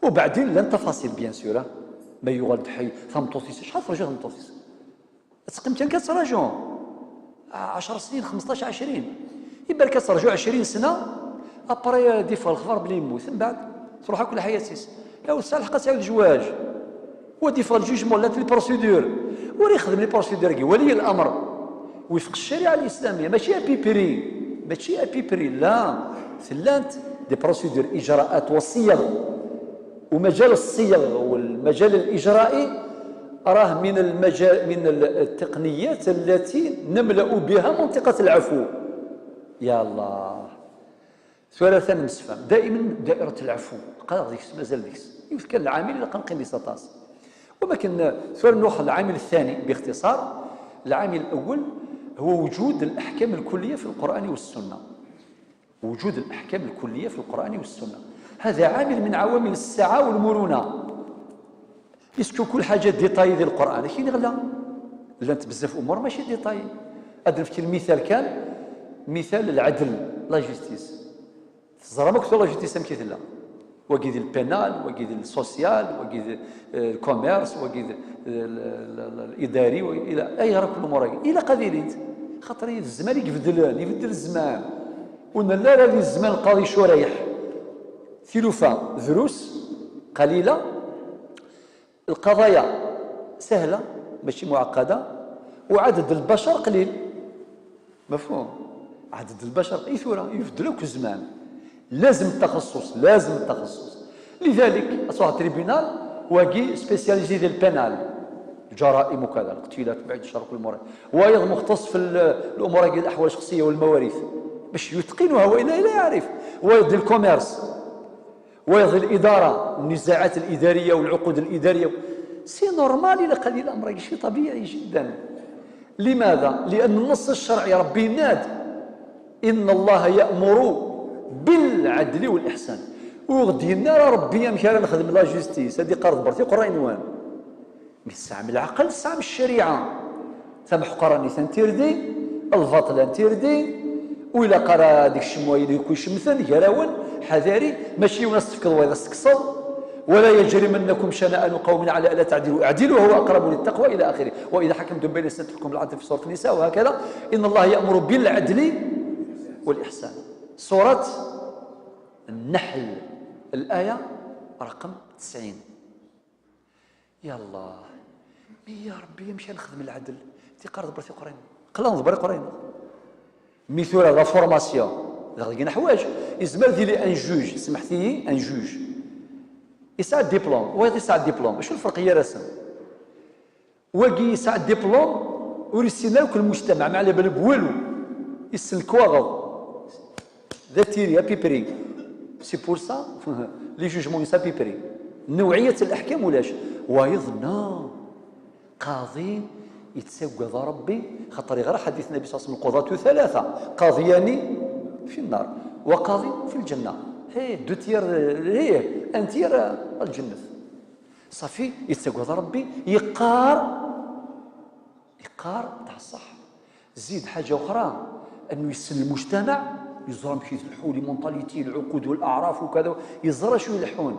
وبعدين لن تفاصيل bien sûr ما يغلط حي ثمطوسيس شحال فرجو ثمطوسيس تقيم كان كتراجعوا 10 سنين 15 20 يبان كترجعوا 20 سنة après des fois الخبر بلي يموت من بعد تروح كل حياتيس لا وسال حق تعاود الزواج و des fois ال jugement لا les procédures وري يخدم les procédures ولي الامر وفق الشريعة الاسلامية ماشي à peu près، ماشي à peu près، لا ثلانت des procédures اجراءات وصيغ. ومجال الصيغ والمجال الاجرائي راه من المجال من التقنيات التي نملأ بها منطقة العفو. يا الله ثلاثة نسفة دائما دائرة العفو قال ديك مازال ديك كان العامل اللي قنقي سطاس وما كان. ثورة نروح العامل الثاني باختصار. العامل الأول هو وجود الأحكام الكلية في القرآن والسنة، وجود الأحكام الكلية في القرآن والسنة هذا عامل من عوامل السعة والمرونة. est-ce que كل حاجة détaillée ديال القرآن كاين غلا لا انت بزاف امور ماشي détaillées. هذا نفكر المثال كان مثال العدل la justice تزرى ما la justice كيف لا وكيد ال pénal وكيد ال social وكيد ال commerce وكيد الاداري الى اي غير كل امور الى قليل خاطر الزمان يبدل يبدل الزمان ولا لا لا الزمان القاضي شريح ثلثة دروس قليله القضايا سهلة ماشي معقدة وعدد البشر قليل مفهوم عدد البشر يثورة يفدلوك الزمان لازم التخصص لازم التخصص. لذلك اصبح tribunal واقي spécialisé ديال ال pénal الجرائم وكذا الاقتلات بعد الشر كل الامور وايضا مختص في الامور ديال الاحوال الشخصية والمواريث باش يتقنها والا لا يعرف، وايضا ال commerce وايضا الادارة النزاعات الادارية والعقود الادارية. c'est normal الى قليل الامر شيء طبيعي جدا. لماذا؟ لان النص الشرعي ربي ناد ان الله يامر بالعدل والاحسان وغدي لنا ربي مشى نخدم la justice هذه قرض برتي قرا وان mais من العقل ساعة من الشريعة سامح قراني interdit الباطل interdit وإلا قرا ديك الشمويه اللي يكون شمثن كراون حذاري ماشي وناس تفكر وإذا استكسر ولا يجرمنكم شنآن قوم على الا تعدلوا اعدلوا هو اقرب للتقوى الى اخره واذا حكمتم بين الناس تحكم بالعدل في سورة النساء وهكذا ان الله يامر بالعدل والاحسان. سورة النحل الآية رقم 90. يا الله يا ربي مشى نخدم العدل تيقرض برتي قرين قلا نضبر قرين ميثورا la formation غادي حوايج يزمر ديالي un juge، سمحتي un juge يسعى ديبلوم ويض يسعى ديبلوم، شو الفرق يا راسم؟ واقي يسعى ديبلوم وريسينا كل المجتمع ما على بالو بوالو، يسن كواغض ذا تيري ابيبري. c'est pour ça les jugements à peu près نوعية الأحكام ولاش ويظن قاضي يتسوى ربي خاطر غير حديث النبي صلى الله عليه وسلم القضاة ثلاثة، قاضيان في النار وقاضي في الجنة. هي deux tiers، هي un tiers الجنة. صافي يتسوى ربي يقار تاع الصح. زيد حاجة أخرى أنه يسن المجتمع، يزرى مشي يلحون les mentalités العقود والأعراف وكذا، يزرى شو يلحون.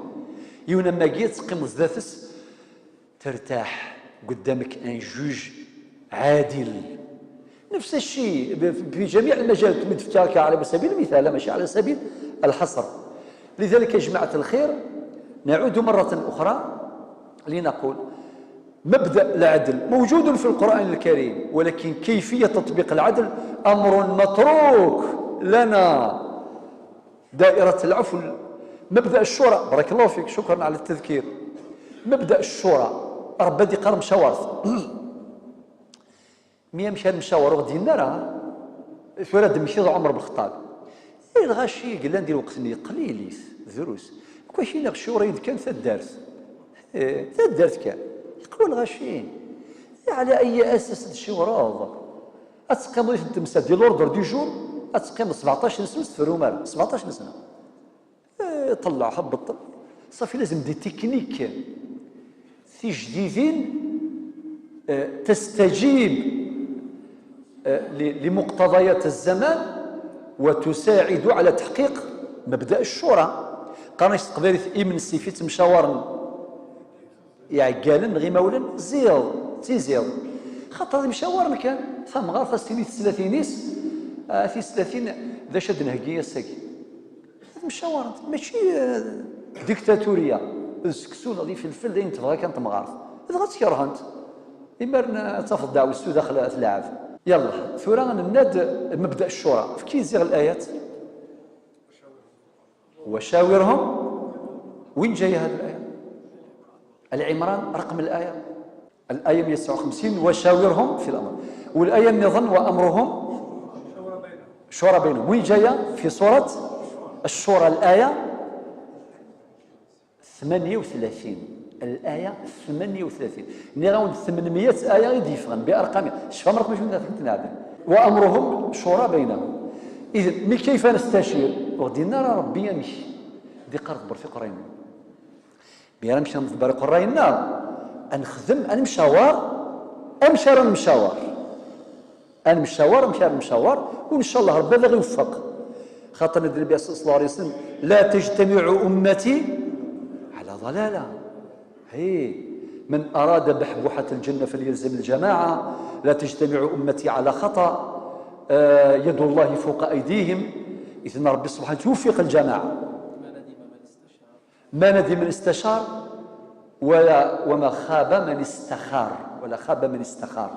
يونا ما جيت تقيم زدافس ترتاح قدامك un juge عادل. نفس الشيء في جميع المجالات، تمد على سبيل المثال ماشي على سبيل الحصر. لذلك يا جماعة الخير نعود مرة أخرى لنقول مبدأ العدل موجود في القرآن الكريم، ولكن كيفية تطبيق العدل أمر متروك لنا. دائرة العفو، مبدأ الشورى، بارك الله فيك شكرا على التذكير. مبدأ الشورى ربي دي قرم شوارث مية مشى مشاور وغادي راه ثورة مشي عمر بن الخطاب الغاشي قال ندير وقت قليل دروس كلشي نغشوري كان تدارت تدارت كان يقولوا الغاشي على اي اساس الشوراض اتقيم في التمسا ديال l'ordre du jour اتقيم 17 سنة في الرومان 17 سنة طلع هبط صافي. لازم des techniques في جديدين تستجيب لمقتضيات الزمان وتساعد على تحقيق مبدأ الشورى. قرنش تقدر إمن سيفيت مشاور يعقالن غير مولن زيض تيزيض خاطر مشاور كان ثم غير فاستيني ثلاثينيس في 30 ذا شد نهقية الساكي مشاور ماشي ديكتاتورية السكسو غادي في الفل دين تبغى كانت مغارف تبغى تكرهنت إما تفضل دعوة السو داخل تلعب. يلا ثورة نناد مبدأ الشورى في كي يزيغ الآيات وشاورهم. وين جاية هذه الآية؟ العمران رقم الآية الآية 159 وشاورهم في الأمر، والآية النظن وأمرهم شورى بينهم. وين جاية؟ في سورة الشورى الآية 38 الآية 38 نغاون 800 آية غير يفغن بأرقام شفا رقم شنو نعدل وأمرهم شورى بينهم. إذا كيف نستشير؟ وغادي نرى ربي يمشي دي قرض برفي قرين بيرا مشى نضبر قرينا نخدم أنا مشاور أمشى راه مشاور أنا مشاور مشى مشاور وإن شاء الله ربي غير يوفق. خاطر النبي صلى الله عليه وسلم لا تجتمع أمتي على ضلالة. هي من أراد بحبوحة الجنة فليلزم الجماعة. لا تجتمع أمتي على خطأ، يد الله فوق أيديهم. إذن ربي سبحانه يوفق الجماعة. ما ندم من استشار ولا وما خاب من استخار ولا خاب من استخار.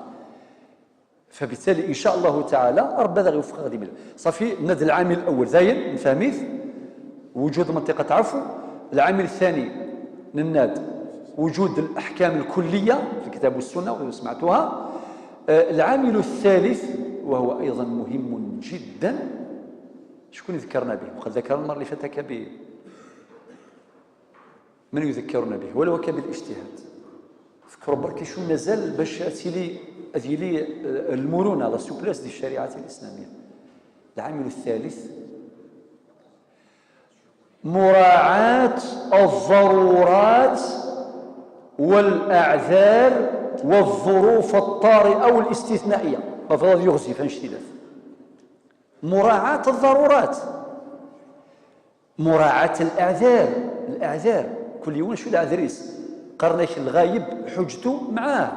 فبالتالي إن شاء الله تعالى ربنا غيوفق غادي ملي صافي. ند العامل الأول ذاين نفهميث وجود منطقة عفو. العامل الثاني نناد وجود الأحكام الكلية في الكتاب والسنة وسمعتوها. العامل الثالث وهو أيضا مهم جدا شكون ذكرنا به وقد ذكرنا المرة اللي فاتت به، من يذكرنا به ولو كان بالاجتهاد. فكروا برك شو مازال باش تيلي أذيلي المرونة la souplesse ديال الشريعة الإسلامية. العامل الثالث مراعاة الضرورات والأعذار والظروف الطارئة والاستثنائية. فضل يغزي فانشتلاف مراعاة الضرورات، مراعاة الأعذار. الأعذار كل يوم شو الأعذريس قرنيش الغايب حجته معاه.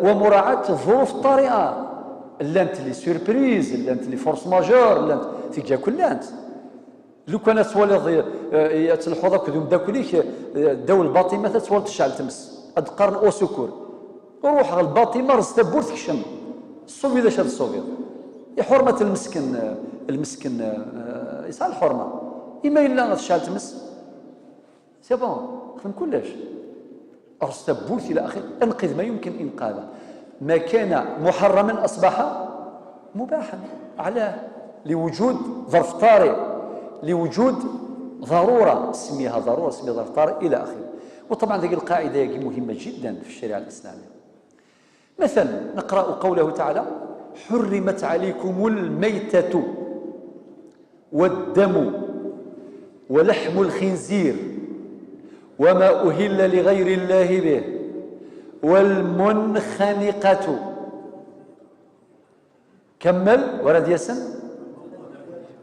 ومراعاة الظروف الطارئة. لانت les surprises، لانت les forces majeures، لانت تيجا كلانت. لو كان توالي تلحوظ كذو مداكليك داو الباطمه تتوالي تشعل تمس قرن au secours، روح على الباطمه رز تبور تكشم الصوفي ذا شاد الصوفي حرمه المسكن، المسكن يسعى الحرمة اما الا تشعل تمس c'est bon خدم كلش رز تبورت الى اخره، انقذ ما يمكن انقاذه. ما كان محرما اصبح مباحا، علاه؟ لوجود ظرف طارئ، لوجود ضرورة، سميها ضرورة، سميها ظرف طارئ الى اخره. وطبعا هذه القاعدة مهمة جدا في الشريعة الاسلامية. مثلا نقرا قوله تعالى: حرمت عليكم الميتة والدم ولحم الخنزير وما أهل لغير الله به والمنخنقة. كمل ورد ياسن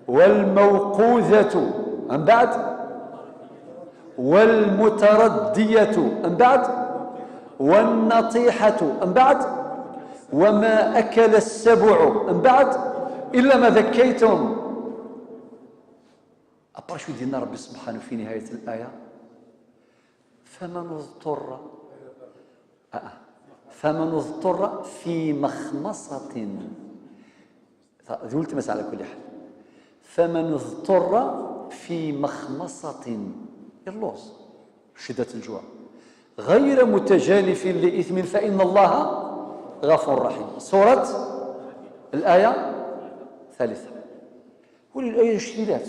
والموقوذة من بعد والمتردية من بعد والنطيحة من بعد وما أكل السبع من بعد إلا ما ذكيتم. après شو دينا ربي سبحانه في نهاية الآية؟ فمن اضطر فمن اضطر في مخمصة، ذو التمس على كل حال، فمن اضطر في مخمصة اللوز شدة الجوع غير متجانف لإثم فإن الله غفور رحيم. سورة الآية الثالثة. وللآية الشديدات: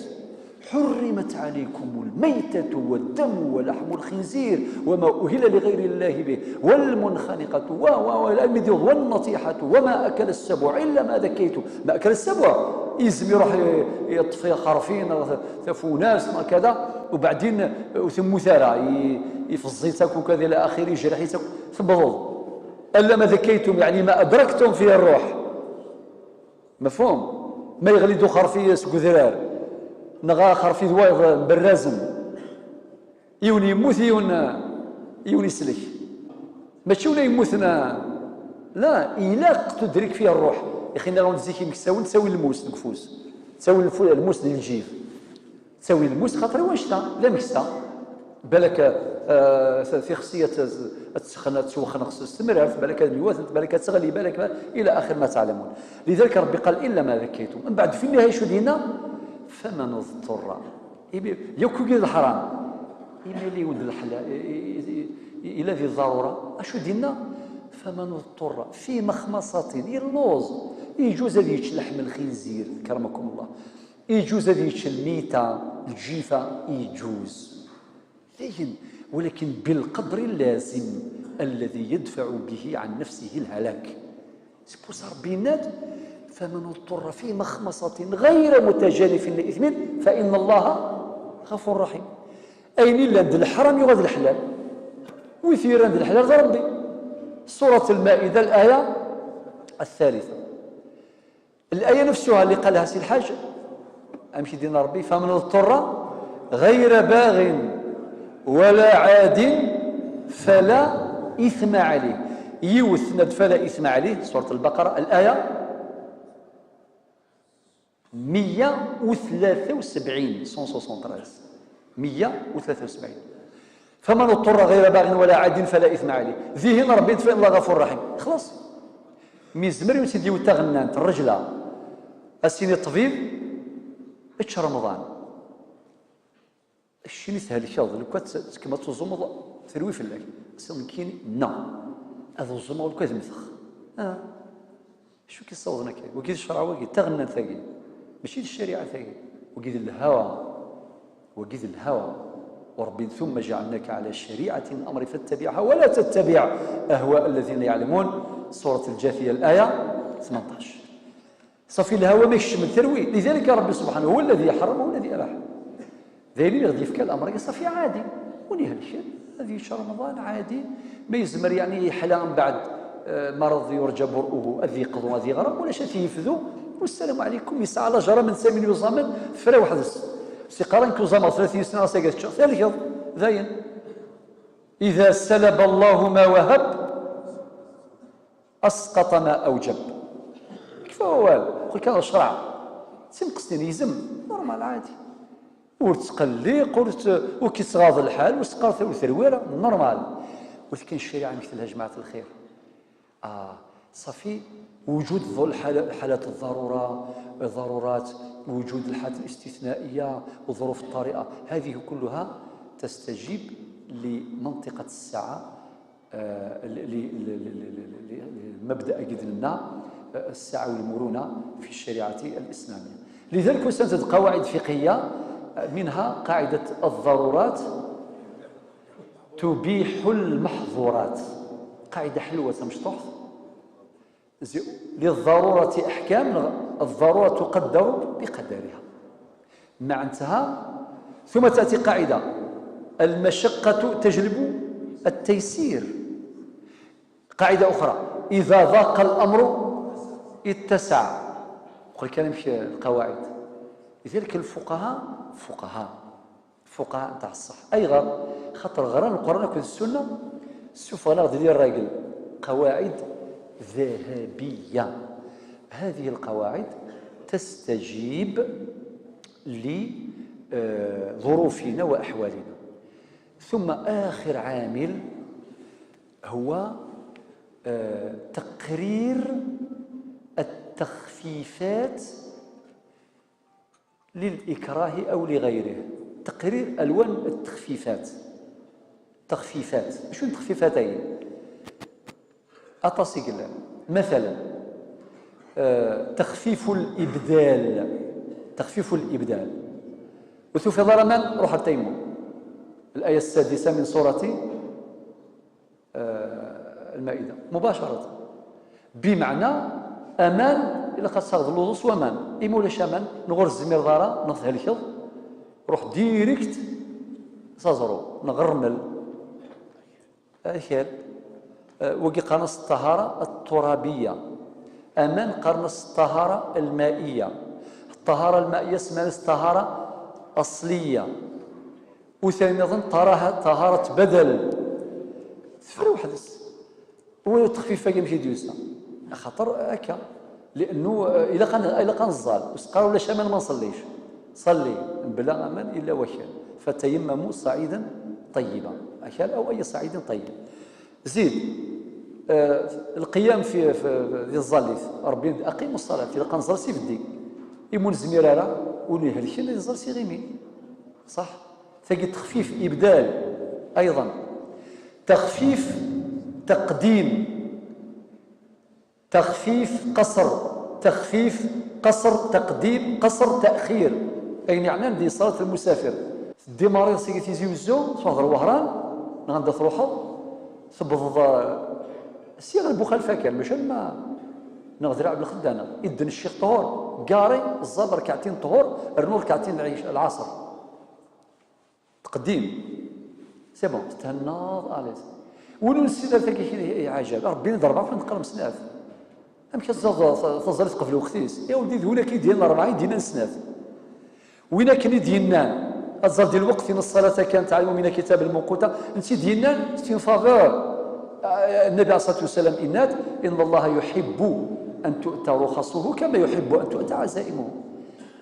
حرمت عليكم الميتة والدم ولحم الخنزير وما أهل لغير الله به والمنخنقة والنطيحة وما أكل السبع إلا ما ذكيتم. ما أكل السبع يزم يروح يطفي خرفين ثفوناس ما كذا، وبعدين ثم ثرى يفزيتك وكذا إلى آخره، يجرحيتك ثبض. إلا ما ذكيتم يعني ما أدركتم فيه الروح، مفهوم؟ ما يغلي دو خرفي سكوذرار نغا خرفي دوايض بالرازم يون يموت يون يسلك، ماشي ولا يموتنا، لا إلا تدرك فيها الروح. يا اخي انا نزيكي مكساون تساوي الموس الكفوس، تساوي الموس ديال الجيف، تساوي الموس خاطر واش لا مكسا بالك في خصيه تسخن تسوخن استمرار بالك اليوات بالك تغلي بالك الى اخر ما تعلمون. لذلك ربي قال الا ما ذكيتم. من بعد في النهاية شو دينا؟ فمن اضطر ياكل الحرام إما اللي ولد الحلال إلى ذي الضرورة، أشو دينا؟ فمن اضطر في مخمصة اللوز يجوز هذه لحم الخنزير كرمكم الله، يجوز هذه الميتة الجيفة يجوز، لكن ولكن بالقدر اللازم الذي يدفع به عن نفسه الهلاك. c'est pour ça ربي ناد فمن اضطر في مخمصة غير متجانف لإثم فإن الله غفور رحيم. أين إلا عند الحرام يغاد الحلال، ويثير عند الحلال ربي. سورة المائدة الآية الثالثة، الآية نفسها اللي قالها سي الحاج أمشي دينا ربي فمن اضطر غير باغ ولا عاد فلا إثم عليه. يوثند فلا إثم عليه، سورة البقرة الآية 173 173 173. فمن اضطر غير باغ ولا عاد فلا إثم عليه. ذهن ربي فإن الله غفور رحيم. خلاص ميزمر يسيدي وتغنانت الرجلة السيني الطبيب اتش رمضان الشيء اللي سهل الشاذ لو كانت كما تزمض تروي في الليل سمكين نا هذا الزمر لو كان مثخ شو كيصوضنا كي وكي الشرع وكي تغنى ثقيل ماشي الشريعة ثقيل وكي الهوى وكي الهوى. وربي ثم جعلناك على شريعة الأمر فاتبعها ولا تتبع أهواء الذين يعلمون. سورة الجاثية الآية 18. صافي الهوى ما يشمل تروي. لذلك ربي سبحانه هو الذي حرم هو الذي أباح. ذلك اللي غادي يفكر الأمر صافي عادي ونهلك هذه شهر رمضان عادي ما يزمر يعني يحلى من بعد مرض يرجى برؤه أذي قضو أذي غرب ولا شيء يفذو والسلام عليكم. يسعى على جرى من سامين يزامن فرا واحد سيقارن كوزامر 30 سنة سيقات ثالث ذاين. إذا سلب الله ما وهب أسقط ما أوجب. كيف هو قل كان الشرع تنقصني يزم normal عادي، ور تقلق وكي تغاض الحال وسقرت وثرويره normal. ولكن الشريعة مثلها جماعة الخير صافي وجود حالات الضرورة، الضرورات، وجود الحالات الاستثنائية والظروف الطارئة، هذه كلها تستجيب لمنطقه الساعة، لمبدا قدرنا السعة والمرونة في الشريعة الاسلامية. لذلك وسنتد قواعد فقهية، منها قاعدة الضرورات تبيح المحظورات، قاعدة حلوة مشطوح. للضرورة احكام، الضرورة تقدر بقدرها معنتها. ثم تاتي قاعدة المشقة تجلب التيسير. قاعدة اخرى اذا ضاق الامر اتسع. قل كلام في القواعد. لذلك الفقهاء فقهاء فقهاء تاع الصح، اي غير خاطر غران القران والسنة سوف ناخذ لي الراجل قواعد ذهبية. هذه القواعد تستجيب لظروفنا واحوالنا. ثم اخر عامل هو تقرير التخفيفات للإكراه أو لغيره، تقرير ألوان التخفيفات. تخفيفات شو التخفيفات؟ هي أتصيق مثلا تخفيف الإبدال، تخفيف الإبدال وثوف ضرمان روح التيمم، الآية السادسة من سورة المائدة مباشرة، بمعنى أمان إلا خاص اللوص وأمان إما ولا شامان نغور الزمير دارا نظهر الكض روح ديريكت سازرو نغرمل أخير. وقي قرنص الطهارة الترابية، أمان قرنص الطهارة المائية، الطهارة المائية اسمها الطهارة أصلية، وثاني أظن طهارة بدل تفري وحدس هو التخفيف كيمشي ديوسا خاطر هكا، لانه الا كان الزال وسقار ولا شامان ما نصليش، صلي بلا امان الا وكال، فتيمموا صعيدا طيبا، اكل او اي صعيد طيب. زيد القيام في الزاليث، ربي اقيموا الصلاة الا كان زال سي فدي يمون زميرارا ونهلكن يزال سي غيمي صح. تجد تخفيف ابدال، ايضا تخفيف تقديم، تخفيف قصر، تخفيف قصر تقديم، قصر تأخير. أي يعني دي صلاة المسافر دي مريض سيكي تيزي وزو تفضل وهران نغندا تروحو تبض سيغ المخالفة كان ماشي ما نغدر عبد الخدانة إذن الشيخ طهور قاري الزاد ركعتين طهور رنو ركعتين العصر تقديم c'est bon تهناض à l'aise. ولو نسيت ذاك عجب ربي نضربها فين نقرا مسناف أم تزال تقفل وقتيس يا ولدي ذولا كي ديالنا أربعة يدينا نسناف وين كان ديالنا أزال ديال الوقت إن الصلاة كانت على المؤمنين كتاب الموقوتة أنت ديالنا c'est une faveur. النبي عليه الصلاة والسلام إنات إن الله يحب أن تؤتى رخصه كما يحب أن تؤتى عزائمه.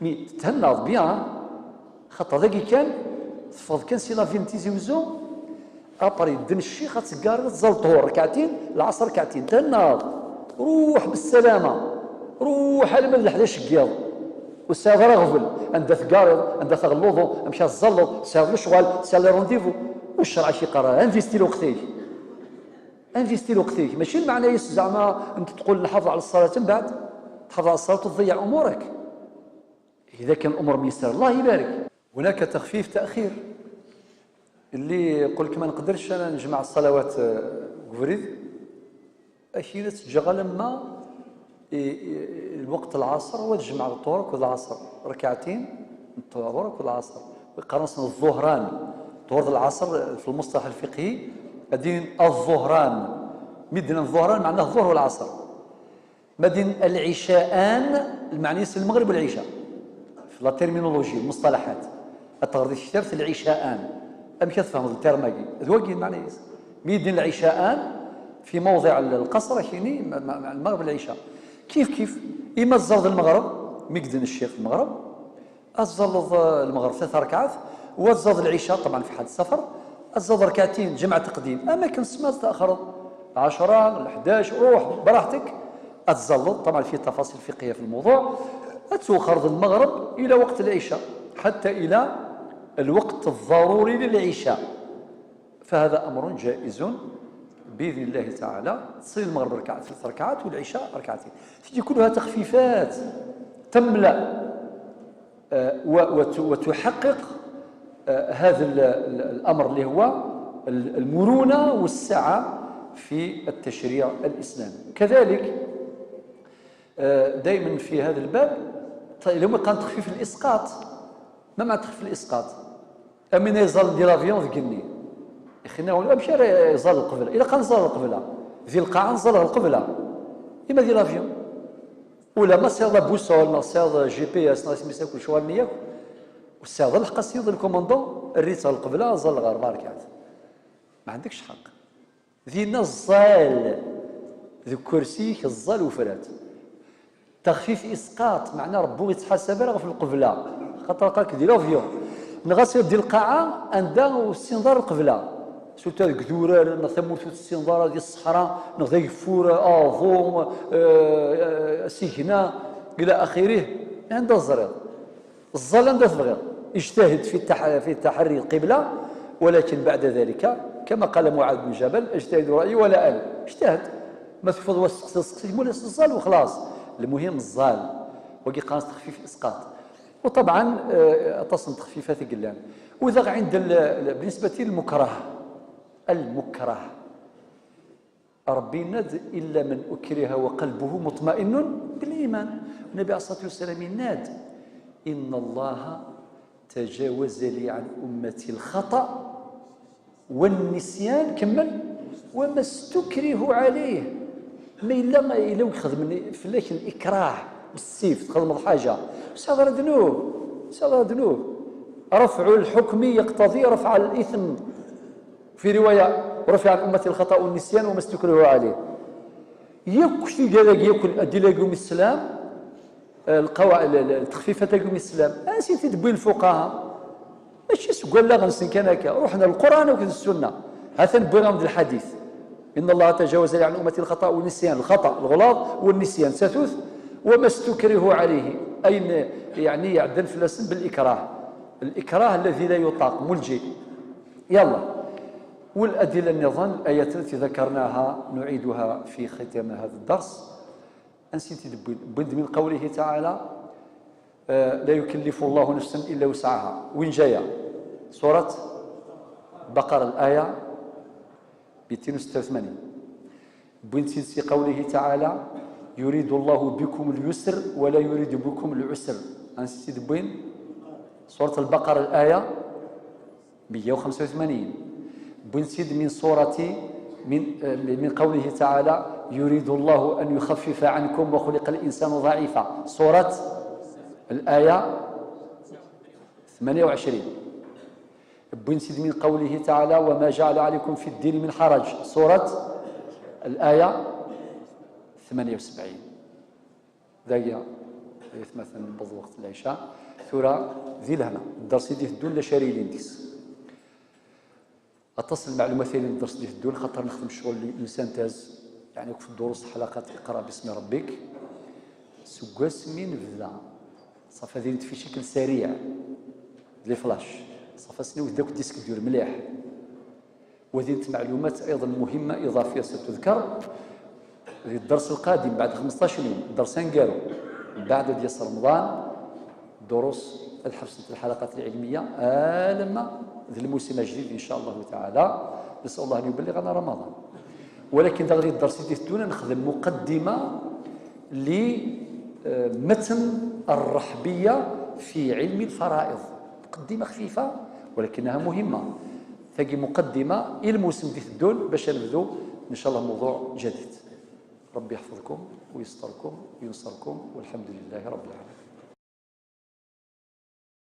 mais تهنى bien خاطر ذاك كان تفض كان c'est la ville تيزي وزو après دن الشيخ تسكار تزال طهور ركعتين العصر ركعتين تهنى روح بالسلامة روح على من 11 قياض والساعة راه غفل عندها ثقارض عندها ثغلوضو مشى الزلط ساعة الشغل ساعة les rendez-vous والشرع شي قرار investis وقتك investis وقتك ماشي المعنى زعما انت تقول نحافظ على الصلاة من بعد تحافظ على الصلاة وتضيع امورك. اذا كان الامور ميسر الله يبارك. هناك تخفيف تاخير اللي يقول لك ما نقدرش انا نجمع الصلوات قفريد اكيد تجغى لما الوقت العصر وتجمع الطهور والعصر ركعتين الطهور والعصر ويقرنص الظهران طهور العصر في المصطلح الفقهي مدين الظهران مدين الظهران معناه الظهر والعصر مدين العشاءان المعني المغرب والعشاء في la terminologie المصطلحات التغريد كتابة العشاءان أم كتفهم ال terme ذوقي المعنى مدين العشاءان في موضع القصر كيني مع المغرب والعشاء كيف كيف اما الزرد المغرب مقدن الشيخ المغرب، الزرد المغرب 3 ركعات، والزرد العشاء طبعا في حال السفر الزرد ركعتين جمع تقديم. اما كان سما تاخر 10 11 روح براحتك اتزلط، طبعا في تفاصيل فقهية في الموضوع. اتوخر المغرب الى وقت العشاء حتى الى الوقت الضروري للعشاء، فهذا امر جائز باذن الله تعالى. تصلي المغرب ركعات 3 ركعات والعشاء ركعتين، تجي كلها تخفيفات تملا وتحقق هذا الامر اللي هو المرونة والسعة في التشريع الاسلامي. كذلك دائما في هذا الباب لما كان تخفيف الاسقاط. ما معنى تخفيف الاسقاط؟ امين يزال ديال l'avion ذكني اخي ولا مشى يزال القبلة، الا كان زال القبلة ذي القاعة نزال القبلة اما ديال l'avion ولا ما سير la boussole ما سير GPS ما سميتها كل شوية نياك والسير الحق السيد ال commandant الريت القبلة زال غير ركعات، ما عندكش حق. ذي الزال ذو كرسيك الزال وفرات. تخفيف اسقاط معناه ربو يتحاسب راه في القبلة، خاطر قالك ديال l'avion نغسل ديال القاعة عندها والسنظار القبلة سورتو هذيك ذورة ثموت السنظار ديال الصحراء نغدا يفور افو سيكنا الى اخره. عندها الزرير الظل عندها تبغي اجتهد في تحري القبلة، ولكن بعد ذلك كما قال معاذ بن جبل اجتهد رايي ولا انا اجتهد ما تفضل وسقسي مولا الزال وخلاص. المهم الزال وكي قانص تخفيف الاسقاط. وطبعا تصن تخفيفات قلان. واذا عند بالنسبة للمكره، المكره ربي ند الا من اكره وقلبه مطمئن بالايمان. النبي عليه الصلاة والسلام ناد ان الله تجاوز لي عن امتي الخطا والنسيان كمل وما استكره عليه. ما الا ما الا خدم فلاك الاكراه بالسيف تخدم حاجة صدر ذنوب، صدر ذنوب. رفع الحكم يقتضي رفع الاثم. في رواية رفع عن امتي الخطا والنسيان وما استكره عليه. يكشي قال ياكل ادي السلام القواعد التخفيفات تاع الاسلام انسيتي تبوي الفقهاء ماشي سكوال لا غنسن كان هكا. روحنا للقران وكذا السنة هذا نبغي غنبدا الحديث ان الله تجاوز عن امتي الخطا والنسيان، الخطا الغلاط والنسيان ثلاث وما استكره عليه، اي يعني يعدل فلسن بالاكراه، الاكراه الذي لا يطاق ملجئ. يلا والادلة النظام الايات التي ذكرناها نعيدها في ختام هذا الدرس. أنسيتي بند من قوله تعالى لا يكلف الله نفسا إلا وسعها. وين جاية؟ سورة بقرة الآية 286. بنت في قوله تعالى يريد الله بكم اليسر ولا يريد بكم العسر. أنسيتي بوين؟ سورة البقرة الآية 185. بنت من سورة من قوله تعالى يريد الله أن يخفف عنكم وخلق الإنسان ضعيفا. سورة الآية 28. بنسد من قوله تعالى وما جعل عليكم في الدين من حرج. سورة الآية 78. ذاك مثلا بض وقت العشاء ثورة ذي لهنا الدرس دي الدول لا شاري لينديس اتصل المعلومات اللي الدرس دي الدول خاطر نخدم شغل السانتاز يعني في الدروس حلقات اقرا باسم ربك سكواس من بدا صافي هذه في شكل سريع les flashs صافي سنو داك ال disque dur مليح. وهذه معلومات ايضا مهمة اضافية ستذكر في الدرس القادم بعد 15 يوم، درسين قالوا بعد ديال رمضان دروس الحفظ الحلقات العلمية لما ذي الموسم الجديد ان شاء الله تعالى. نسال الله ان يبلغنا رمضان. ولكن دغري الدرس ديال نخدم مقدمه لمتن الرحبيه في علم الفرائض، مقدمه خفيفة ولكنها مهمة. ثقي مقدمه الى الموسم ديال الدول باش نبدو ان شاء الله موضوع جديد. ربي يحفظكم ويستركم وينصركم والحمد لله رب العالمين.